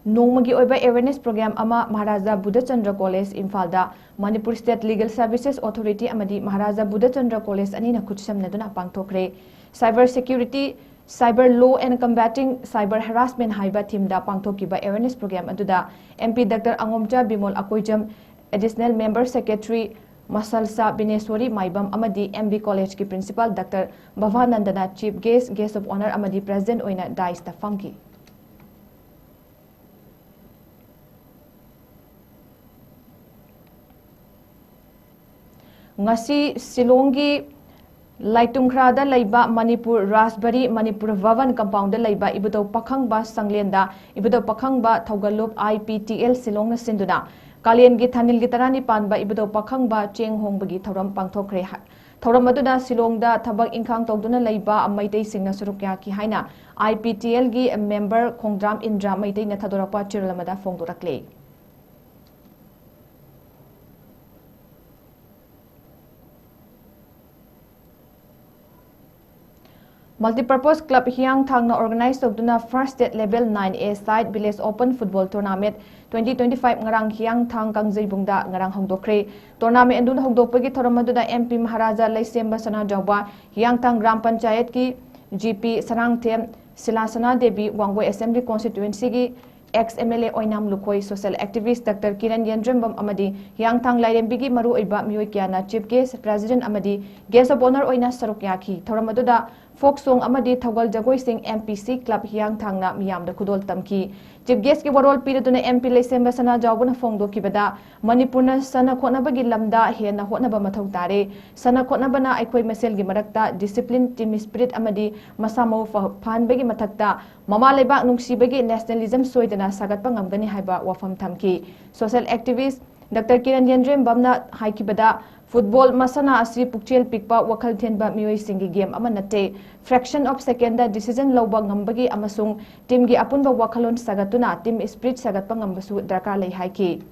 ꯅꯣꯡꯃꯒꯤ ꯑꯣꯏꯕ awareness program ꯑꯃ ꯃꯍꯥꯔꯥꯖꯥ ꯕꯨꯙꯆꯟꯗ꯭ꯔ College, ꯏꯝꯐꯥꯜꯗ Manipur State Legal Services Authority ꯑꯃꯗꯤ ꯃꯍꯥꯔꯥꯖꯥ ꯕꯨꯙꯆꯟꯗ꯭ꯔ College ꯑꯅꯤꯅ ꯈꯨꯠꯁꯝꯅꯗꯨꯅ ꯄꯥꯡꯊꯣꯛꯈ꯭ꯔꯦ꯫ Cyber Security, Cyber Law and Combating Cyber Harassment ꯍꯥꯏꯕ theme ꯗ ꯄꯥꯡꯊꯣꯛꯈꯤꯕ awareness program ꯑꯗꯨꯗ M P Doctor ꯑꯉꯣꯝꯆꯥ Bimol Akoijam, Additional Member Secretary ꯃꯁꯜꯁꯥ ꯕꯤꯅꯦꯁꯣꯔꯤ ꯃꯥꯏꯕꯝ ꯑꯃꯗꯤ M B College ꯀꯤ Principal Doctor ꯚꯚꯥꯅꯟꯗꯅ Chief Guest, Guest of Honour ꯑꯃꯗꯤ President ꯑꯣꯏꯅ dais ꯇ ꯐꯝꯈꯤ꯫ ꯉꯁꯤ ꯁꯤꯂꯣꯡꯒꯤ ꯂꯥꯏꯇꯨꯝꯈ꯭ꯔꯥꯗ ꯂꯩꯕ ꯃꯅꯤꯄꯨꯔ ꯔꯥꯖꯕꯔꯤ, ꯃꯅꯤꯄꯨꯔ ꯚꯕꯟ compound ꯗ ꯂꯩꯕ ꯏꯕꯨꯙꯧ ꯄꯥꯈꯪꯕ ꯁꯪꯂꯦꯟꯗ ꯏꯕꯨꯙꯧ ꯄꯥꯈꯪꯕ ꯊꯧꯒꯜꯂꯨꯞ I P T L ꯁꯤꯂꯣꯡꯅ ꯁꯤꯟꯗꯨꯅ ꯀꯥꯂꯦꯟꯒꯤ ꯊꯥꯅꯤꯜꯒꯤ ꯇꯔꯥꯅꯤꯄꯥꯟꯕ ꯏꯕꯨꯙꯧ ꯄꯥꯈꯪꯕ ꯆꯦꯡ ꯍꯣꯡꯕꯒꯤ ꯊꯧꯔꯝ ꯄꯥꯡꯊꯣꯛꯈ꯭ꯔꯦ꯫ ꯊꯧꯔꯝ ꯑꯗꯨꯗ ꯁꯤꯂꯣꯡꯗ ꯊꯕꯛ ꯏꯪꯈꯥꯡ ꯇꯧꯗꯨꯅ ꯂꯩꯕ ꯃꯩꯇꯩꯁꯤꯡꯅ ꯁꯔꯨꯛ ꯌꯥꯈꯤ ꯍꯥꯏꯅ I P T L ꯒꯤ member ꯈꯣꯡꯗ꯭ꯔꯥꯝ ꯏꯟꯗ꯭ꯔꯥ ꯃꯩꯇꯩꯅ ꯊꯥꯗꯣꯔꯛꯄ ꯆꯦꯔꯣꯜ ꯑꯃꯗ ꯐꯣꯡꯗꯣꯔꯛꯂꯤ꯫ Multipurpose Club ꯍꯤꯌꯥꯡꯊꯥꯡꯅ organize ꯇꯧꯗꯨꯅ First State Level nine A Side Village Open Football Tournament twenty twenty-five ꯉꯔꯥꯡ ꯍꯤꯌꯥꯡꯊꯥꯡ ꯀꯥꯡꯖꯩꯕꯨꯡꯗ ꯉꯔꯥꯡ ꯍꯧꯗꯣꯛꯈ꯭ꯔꯦ꯫ Tournament ꯑꯗꯨ ꯍꯧꯗꯣꯛꯄꯒꯤ ꯊꯧꯔꯝ ꯑꯗꯨꯗ M P ꯃꯍꯥꯔꯥꯖꯥ ꯂꯩꯁꯦꯝꯕ ꯁꯅꯥꯖꯥꯎꯕ, ꯍꯤꯌꯥꯡꯊꯥꯡ ꯒ꯭ꯔꯥꯝ ꯄꯟꯆꯥꯌꯠꯀꯤ G P Sanangthem, Shila Sanadevi, Wangoi Assembly Constituency ꯒꯤ ex M L A ꯑꯣꯏꯅꯥꯝ ꯂꯨꯈꯣꯏ, social activist Doctor Kiran Yendrembam ꯑꯃꯗꯤ ꯍꯤꯌꯥꯡꯊꯥꯡ ꯂꯥꯏꯔꯦꯝꯕꯤꯒꯤ ꯃꯔꯨꯑꯣꯏꯕ ꯃꯤꯑꯣꯏ ꯀꯌꯥꯅ Chief Guest, President ꯑꯃꯗꯤ Guest of Honour ꯑꯣꯏꯅ ꯁꯔꯨꯛ ꯌꯥꯈꯤ꯫ ꯊꯧꯔꯝ ꯑꯗꯨꯗ folk song ꯑꯃꯗꯤ ꯊꯧꯒꯜ ꯖꯒꯣꯏꯁꯤꯡ M P C Club ꯍꯤꯌꯥꯡꯊꯥꯡꯅ ꯃꯤꯌꯥꯝꯗ ꯈꯨꯗꯣꯜ ꯇꯝꯈꯤ꯫ Chief Guest ꯀꯤ ꯋꯥꯔꯣꯜ ꯄꯤꯔꯗꯨꯅ M P ꯂꯩꯁꯦꯝꯕ ꯁꯅꯥꯖꯥꯎꯕꯅ ꯐꯣꯡꯗꯣꯛꯈꯤꯕꯗ, ꯃꯅꯤꯄꯨꯔꯅ ꯁꯥꯟꯅ ꯈꯣꯠꯅꯕꯒꯤ ꯂꯝꯗ ꯍꯦꯟꯅ ꯍꯣꯠꯅꯕ ꯃꯊꯧ ꯇꯥꯔꯦ꯫ ꯁꯥꯟꯅ ꯈꯣꯠꯅꯕꯅ ꯑꯩꯈꯣꯏ ꯃꯁꯦꯜꯒꯤ ꯃꯔꯛꯇ discipline, team spirit ꯑꯃꯗꯤ ꯃꯁꯥ ꯃꯎ ꯐ-, ꯐꯍꯟꯕꯒꯤ ꯃꯊꯛꯇ ꯃꯃꯥ ꯂꯩꯕꯥꯛ ꯅꯨꯡꯁꯤꯕꯒꯤ nationalism ꯁꯣꯏꯗꯅ ꯁꯥꯒꯠꯄ ꯉꯝꯒꯅꯤ ꯍꯥꯏꯕ ꯋꯥꯐꯝ ꯊꯝꯈꯤ꯫ Social activist Doctor Kiran ꯌꯦꯟꯗ꯭ꯔꯦꯝꯕꯝꯅ ꯍꯥꯏꯈꯤꯕꯗ, football ꯃꯁꯥꯟꯅ ꯑꯁꯤ ꯄꯨꯛꯆꯦꯜ ꯄꯤꯛꯄ, ꯋꯥꯈꯜ ꯊꯦꯟꯕ ꯃꯤꯑꯣꯏꯁꯤꯡꯒꯤ game ꯑꯃ ꯅꯠꯇꯦ꯫ Fraction of second the decision ꯂꯧꯕ ꯉꯝꯕꯒꯤ ꯑꯃꯁꯨꯡ team ꯒꯤ ꯑꯄꯨꯟꯕ ꯋꯥꯈꯜꯂꯣꯟ ꯁꯥꯒꯠꯇꯨꯅ team spirit ꯁꯥꯒꯠꯄ ꯉꯝꯕꯁꯨ ꯗꯔꯀꯥꯔ ꯂꯩ ꯍꯥꯏꯈꯤ꯫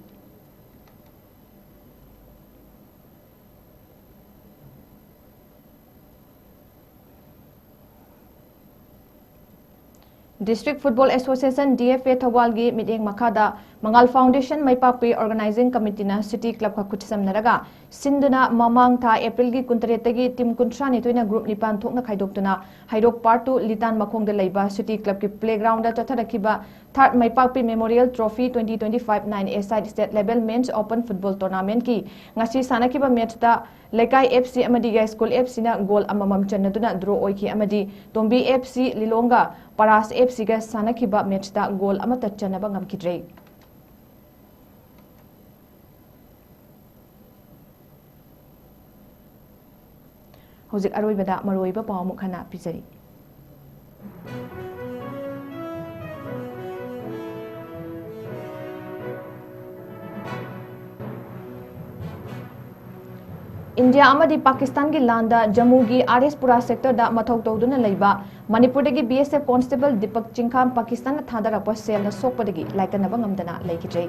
District Football Association, D F A, ꯊꯧꯕꯥꯜꯒꯤ ꯃꯤꯠꯌꯦꯡ ꯃꯈꯥꯗ ꯃꯉꯥꯜ Foundation ꯃꯩꯄꯥꯛꯄꯤ Organizing Committee ꯅ City Club ꯀ ꯈꯨꯠꯁꯝꯅꯔꯒ ꯁꯤꯟꯗꯨꯅ ꯃꯃꯥꯡ ꯊꯥ April ꯒꯤ ꯀꯨꯟꯇꯔꯦꯠꯇꯒꯤ team ꯀꯨꯟꯊ꯭ꯔꯥꯅꯤꯊꯣꯏꯅ group ꯅꯤꯄꯥꯟ ꯊꯣꯛꯅ ꯈꯥꯏꯗꯣꯛꯇꯨꯅ ꯍꯩꯔꯣꯛ Part two ꯂꯤꯇꯥꯟ ꯃꯈꯣꯡꯗ ꯂꯩꯕ City Club ꯀꯤ playground the ꯆꯠꯊꯔꯛꯈꯤꯕ Third ꯃꯩꯄꯥꯛꯄꯤ Memorial Trophy twenty twenty-five nine A Side State Level Men's Open Football Tournament ꯀꯤ ꯉꯁꯤ ꯁꯥꯟꯅꯈꯤꯕ match ꯇ ꯂꯩꯀꯥꯏ F C ꯑꯃꯗꯤ ꯌꯥꯏꯁ꯭ꯀꯨꯜ F C ꯅ goal ꯑꯃꯃꯝ ꯆꯟꯅꯗꯨꯅ draw ꯑꯣꯏꯈꯤ ꯑꯃꯗꯤ ꯇꯣꯝꯕꯤ F C ꯂꯤꯂꯣꯡꯒ ꯄꯔꯥꯁ F C ꯒ ꯁꯥꯟꯅꯈꯤꯕ match ꯇ goal ꯑꯃꯠꯇ ꯆꯟꯅꯕ ꯉꯝꯈꯤꯗ꯭ꯔꯦ꯫ ꯍꯧꯖꯤꯛ ꯑꯔꯣꯏꯕꯗ ꯃꯔꯨꯑꯣꯏꯕ ꯄꯥꯎ ꯑꯃꯨꯛ ꯍꯟꯅ ꯄꯤꯖꯔꯤ꯫ ꯏꯟꯗꯤꯌꯥ ꯑꯃꯗꯤ ꯄꯥꯀꯤꯁꯇꯥꯟꯒꯤ ꯂꯥꯟꯗ ꯖꯝꯃꯨꯒꯤ R S Pura sector ꯗ ꯃꯊꯧ ꯇꯧꯗꯨꯅ ꯂꯩꯕ ꯃꯅꯤꯄꯨꯔꯗꯒꯤ B S F constable Deepak ꯆꯤꯡꯈꯥꯝ ꯄꯥꯀꯤꯁꯇꯥꯟꯅ ꯊꯥꯗꯔꯛꯄ ꯁꯦꯜꯅ ꯁꯣꯛꯄꯗꯒꯤ ꯂꯥꯏꯀꯠꯅꯕ ꯉꯝꯗꯅ ꯂꯩꯈꯤꯗ꯭ꯔꯦ꯫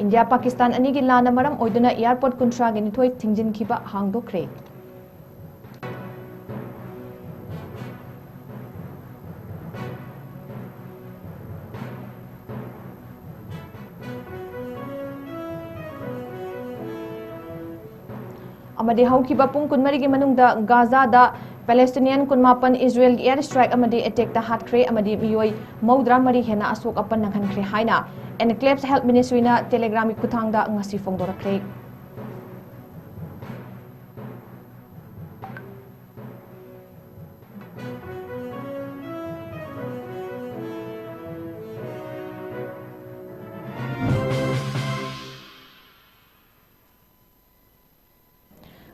ꯏꯟꯗꯤꯌꯥ ꯄꯥꯀꯤꯁꯇꯥꯟ ꯑꯅꯤꯒꯤ ꯂꯥꯟꯅ ꯃꯔꯝ ꯑꯣꯏꯗꯨꯅ ꯑꯦꯌꯥꯔꯄꯣꯔꯠ ꯀꯨꯟꯊ꯭ꯔꯥꯒꯤ ꯅꯤꯊꯣꯏ ꯊꯤꯡꯖꯤꯟꯈꯤꯕ ꯍꯥꯡꯗꯣꯛꯈ꯭ꯔꯦ꯫ ꯑꯃꯗꯤ ꯍꯧꯈꯤꯕ ꯄꯨꯡ ꯀꯨꯟꯃꯔꯤꯒꯤ ꯃꯅꯨꯡꯗ ꯒꯥꯖꯥꯗ ꯄꯦꯂꯦꯁꯇꯤꯅꯤꯌꯟ ꯀꯨꯟꯃꯥꯄꯟ ꯏꯖꯔꯦꯜꯒꯤ ꯑꯦꯌꯔ ꯁ꯭ꯇ꯭ꯔꯥꯏꯛ ꯑꯃꯗꯤ ꯑꯦꯇꯦꯛꯇ ꯍꯥꯠꯈ꯭ꯔꯦ ꯑꯃꯗꯤ ꯃꯤꯑꯣꯏ ꯃꯧꯗ꯭ꯔꯥ ꯃꯔꯤ ꯍꯦꯟꯅ ꯑꯁꯣꯛ ꯑꯄꯟ ꯅꯪꯍꯟꯈ꯭ꯔꯦ ꯍꯥꯏꯅ Enclaves Health Ministryꯅ Telegramꯒꯤ ꯈꯨꯠꯊꯥꯡꯗ ꯉꯁꯤ ꯐꯣꯡꯗꯣꯔꯛꯈ꯭ꯔꯦ꯫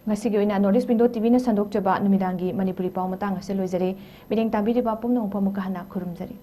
ꯉꯁꯤꯒꯤ ꯑꯣꯏꯅ North East Window TVꯅ ꯁꯟꯗꯣꯛꯆꯕ ꯅꯨꯃꯤꯗꯥꯡꯒꯤ ꯃꯅꯤꯄꯨꯔꯤ ꯄꯥꯎ ꯃꯇꯥꯡ ꯑꯁꯤꯗ ꯂꯣꯏꯖꯔꯦ꯫ ꯃꯤꯠꯌꯦꯡ ꯇꯥꯕꯤꯔꯤꯕ ꯄꯨꯝꯅꯃꯛꯄꯨ ꯑꯃꯨꯛꯀ ꯍꯟꯅ ꯈꯨꯔꯨꯝꯖꯔꯤ꯫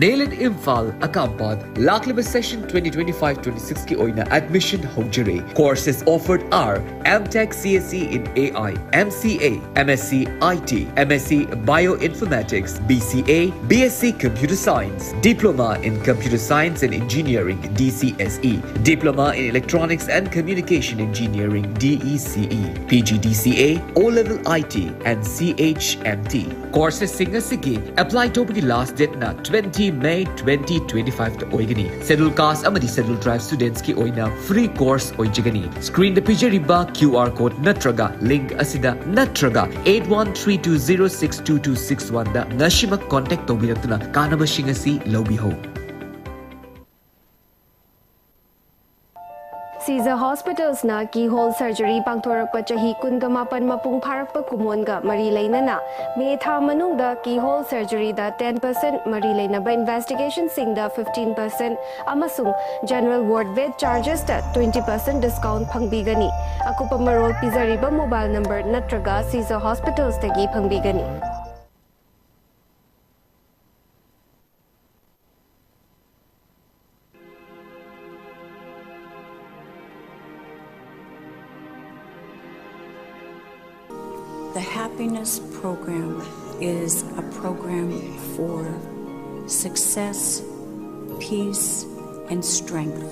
NELIT Imphal, Akampat, ꯂꯥꯛꯂꯤꯕ session twenty twenty-five twenty-sixꯀꯤ ꯑꯣꯏꯅ admission ꯍꯧꯖꯔꯦ꯫ Courses offered are M.Tech CSE in AI, MCA, MSc IT, MSc Bioinformatics, BCA, BSc Computer Science, Diploma in Computer Science and Engineering, DCSE, Diploma in Electronics and Communication Engineering, DECE, PGDCA, O-Level IT and CHMT꯫ Courses ꯁꯤꯡ ꯑꯁꯤꯒꯤ apply ꯇꯧꯕꯒꯤ last dateꯅ twenty May twenty twenty-fiveꯇ ꯑꯣꯏꯒꯅꯤ꯫ Schedule Caste ꯑꯃꯗꯤ Schedule Tribe studentsꯀꯤ ꯑꯣꯏꯅ free course ꯑꯣꯏꯖꯒꯅꯤ꯫ Screenꯗ ꯄꯤꯖꯔꯤꯕ QR code ꯅꯠꯇ꯭ꯔꯒ link ꯑꯁꯤꯗ ꯅꯠꯇ꯭ꯔꯒ eight one three two zero six two two six oneꯗ ꯉꯁꯤꯃꯛ contact ꯇꯧꯕꯤꯔꯛꯇꯨꯅ ꯀꯥꯟꯅꯕꯁꯤꯡ ꯑꯁꯤ ꯂꯧꯕꯤꯍꯧ꯫ Caesar Hospitals ꯅ keyhole surgery ꯄꯥꯡꯊꯣꯔꯛꯄ ꯆꯍꯤ ꯀꯨꯟꯒ ꯃꯥꯄꯟ ꯃꯄꯨꯡ ꯐꯥꯔꯛꯄ ꯀꯨꯝꯑꯣꯟꯒ ꯃꯔꯤ ꯂꯩꯅꯅ ꯃꯦ ꯊꯥ ꯃꯅꯨꯡꯗ keyhole surgery ꯗ ten percent ꯃꯔꯤ ꯂꯩꯅꯕ investigation ꯁꯤꯡꯗ fifteen percent ꯑꯃꯁꯨꯡ general ward bed charges ꯇ twenty percent discount ꯐꯪꯕꯤꯒꯅꯤ꯫ ꯑꯀꯨꯞꯄ ꯃꯔꯣꯜ ꯄꯤꯖꯔꯤꯕ mobile number ꯅꯠꯇ꯭ꯔꯒ Caesar Hospitals ꯇꯒꯤ ꯐꯪꯕꯤꯒꯅꯤ꯫ The Happiness Program is a program for success, peace, and strength.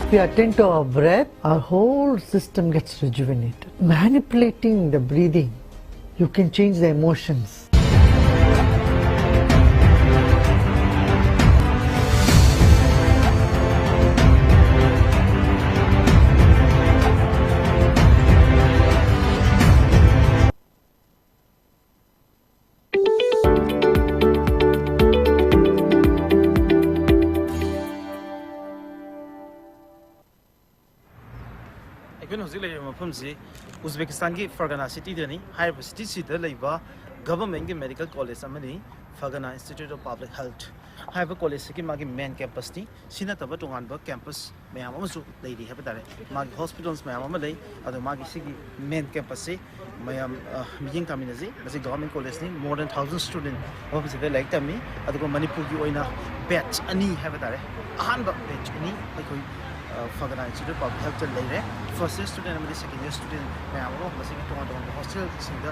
If we attend to our breath, our whole system gets rejuvenated. Manipulating the breathing, you can change the emotions. ꯑꯩꯈꯣꯏꯅ ꯍꯧꯖꯤꯛ ꯂꯩꯔꯤꯕ ꯃꯐꯝꯁꯤ ꯎꯖꯕꯦꯀꯤꯁꯇꯥꯟꯒꯤ ꯐꯔꯒꯥꯅꯥ ꯁꯤꯇꯤꯗꯅꯤ꯫ ꯍꯥꯏꯔꯤꯕ ꯁꯤꯇꯤꯁꯤꯗ ꯂꯩꯕ ꯒꯚꯔꯟꯃꯦꯟꯒꯤ medical college ꯑꯃꯅꯤ, ꯐꯔꯒꯥꯅꯥ institute of public health ꯍꯥꯏꯕ ꯀꯣꯂꯦꯖꯁꯤꯒꯤ ꯃꯥꯒꯤ ꯃꯦꯟ ꯀꯦꯝꯄꯁꯅꯤ꯫ ꯁꯤ ꯅꯠꯇꯕ ꯇꯣꯉꯥꯟꯕ ꯀꯦꯝꯄꯁ ꯃꯌꯥꯝ ꯑꯃꯁꯨ ꯂꯩꯔꯤ ꯍꯥꯏꯕ ꯇꯥꯔꯦ꯫ ꯃꯥꯒꯤ ꯍꯣꯁꯄꯤꯇꯥꯜꯁ ꯃꯌꯥꯝ ꯑꯃ ꯂꯩ꯫ ꯑꯗꯣ ꯃꯥꯒꯤ ꯁꯤꯒꯤ ꯃꯦꯟ ꯀꯦꯝꯄꯁꯁꯤ ꯃꯌꯥꯝ, ꯑ, ꯃꯤꯠꯌꯦꯡ ꯇꯥꯃꯤꯟꯅꯁꯤ꯫ ꯃꯁꯤ government ꯀꯣꯂꯦꯖꯅꯤ꯫ More than thousand student ꯃꯐꯝꯁꯤꯗ ꯂꯥꯏꯔꯤꯛ ꯇꯝꯃꯤ꯫ ꯑꯗꯨꯒ ꯃꯅꯤꯄꯨꯔꯒꯤ ꯑꯣꯏꯅ ꯕꯦꯠꯆ ꯑꯅꯤ ꯍꯥꯏꯕ ꯇꯥꯔꯦ, ꯑꯍꯥꯟꯕ ꯕꯦꯠꯆ ꯑꯅꯤ ꯑꯩꯈꯣꯏ, ꯑ, ꯐꯔꯒꯥꯅꯥ ꯏꯟꯁꯇꯤꯇ꯭ꯌꯨꯠ ꯑꯣꯐ ꯄꯕ꯭ꯂꯤꯛ ꯍꯦꯜꯊꯇ ꯂꯩꯔꯦ꯫ ꯐꯥꯔꯁ ꯏꯌꯔ ꯁ꯭ꯇꯨꯗꯦꯟ ꯑꯃꯗꯤ ꯁꯦꯀꯦꯟ ꯏꯌꯔ ꯁ꯭ꯇꯨꯗꯦꯟ ꯃꯌꯥꯝ ꯑꯃ ꯃꯁꯤꯒꯤ ꯇꯣꯉꯥꯟ ꯇꯣꯉꯥꯟꯕ ꯍꯣꯁꯇꯦꯜꯁꯤꯡꯗ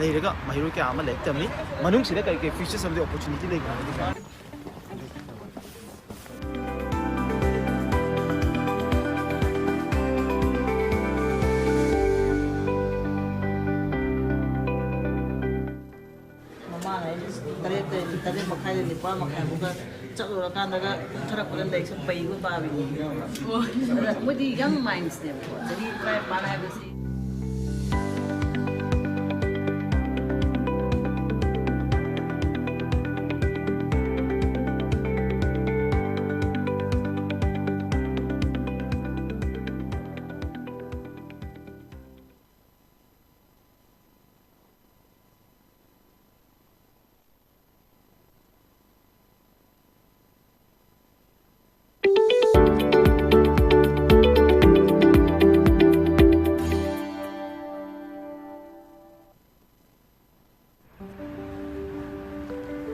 ꯂꯩꯔꯒ ꯃꯍꯩꯔꯣꯏ ꯀꯌꯥ ꯑꯃ ꯂꯥꯏꯔꯤꯛ ꯇꯝꯃꯤ꯫ ꯃꯅꯨꯡꯁꯤꯗ ꯀꯔꯤ ꯀꯔꯤ ꯐꯤꯆꯔꯁ ꯑꯃꯗꯤ ꯑꯣꯄꯣꯔꯆꯨꯅꯤꯇꯤ ꯂꯩꯕꯅꯣ ꯍꯥꯏꯕꯗꯤ ꯃꯌꯥꯝ ꯃꯃꯥꯅ ꯇꯔꯦꯠꯇ, ꯇꯔꯦꯠ ꯃꯈꯥꯏꯗ ꯅꯤꯄꯥꯜ ꯃꯈꯥꯏꯐꯥꯎꯒ ꯆꯠꯂꯨꯔꯀꯥꯟꯗꯒ ꯀꯨꯝꯊꯔꯛꯄꯗ ꯂꯥꯏꯔꯤꯛꯁꯦ ꯄꯩꯕ ꯄꯥꯕꯤꯅꯤ꯫ ꯑꯗ ꯃꯣꯏꯗꯤ ꯌꯪ ꯃꯥꯏꯟꯁꯅꯦꯕꯀꯣ, ꯆꯍꯤ ꯇꯔꯥꯅꯤꯄꯥꯜ ꯍꯥꯏꯕꯁꯤ꯫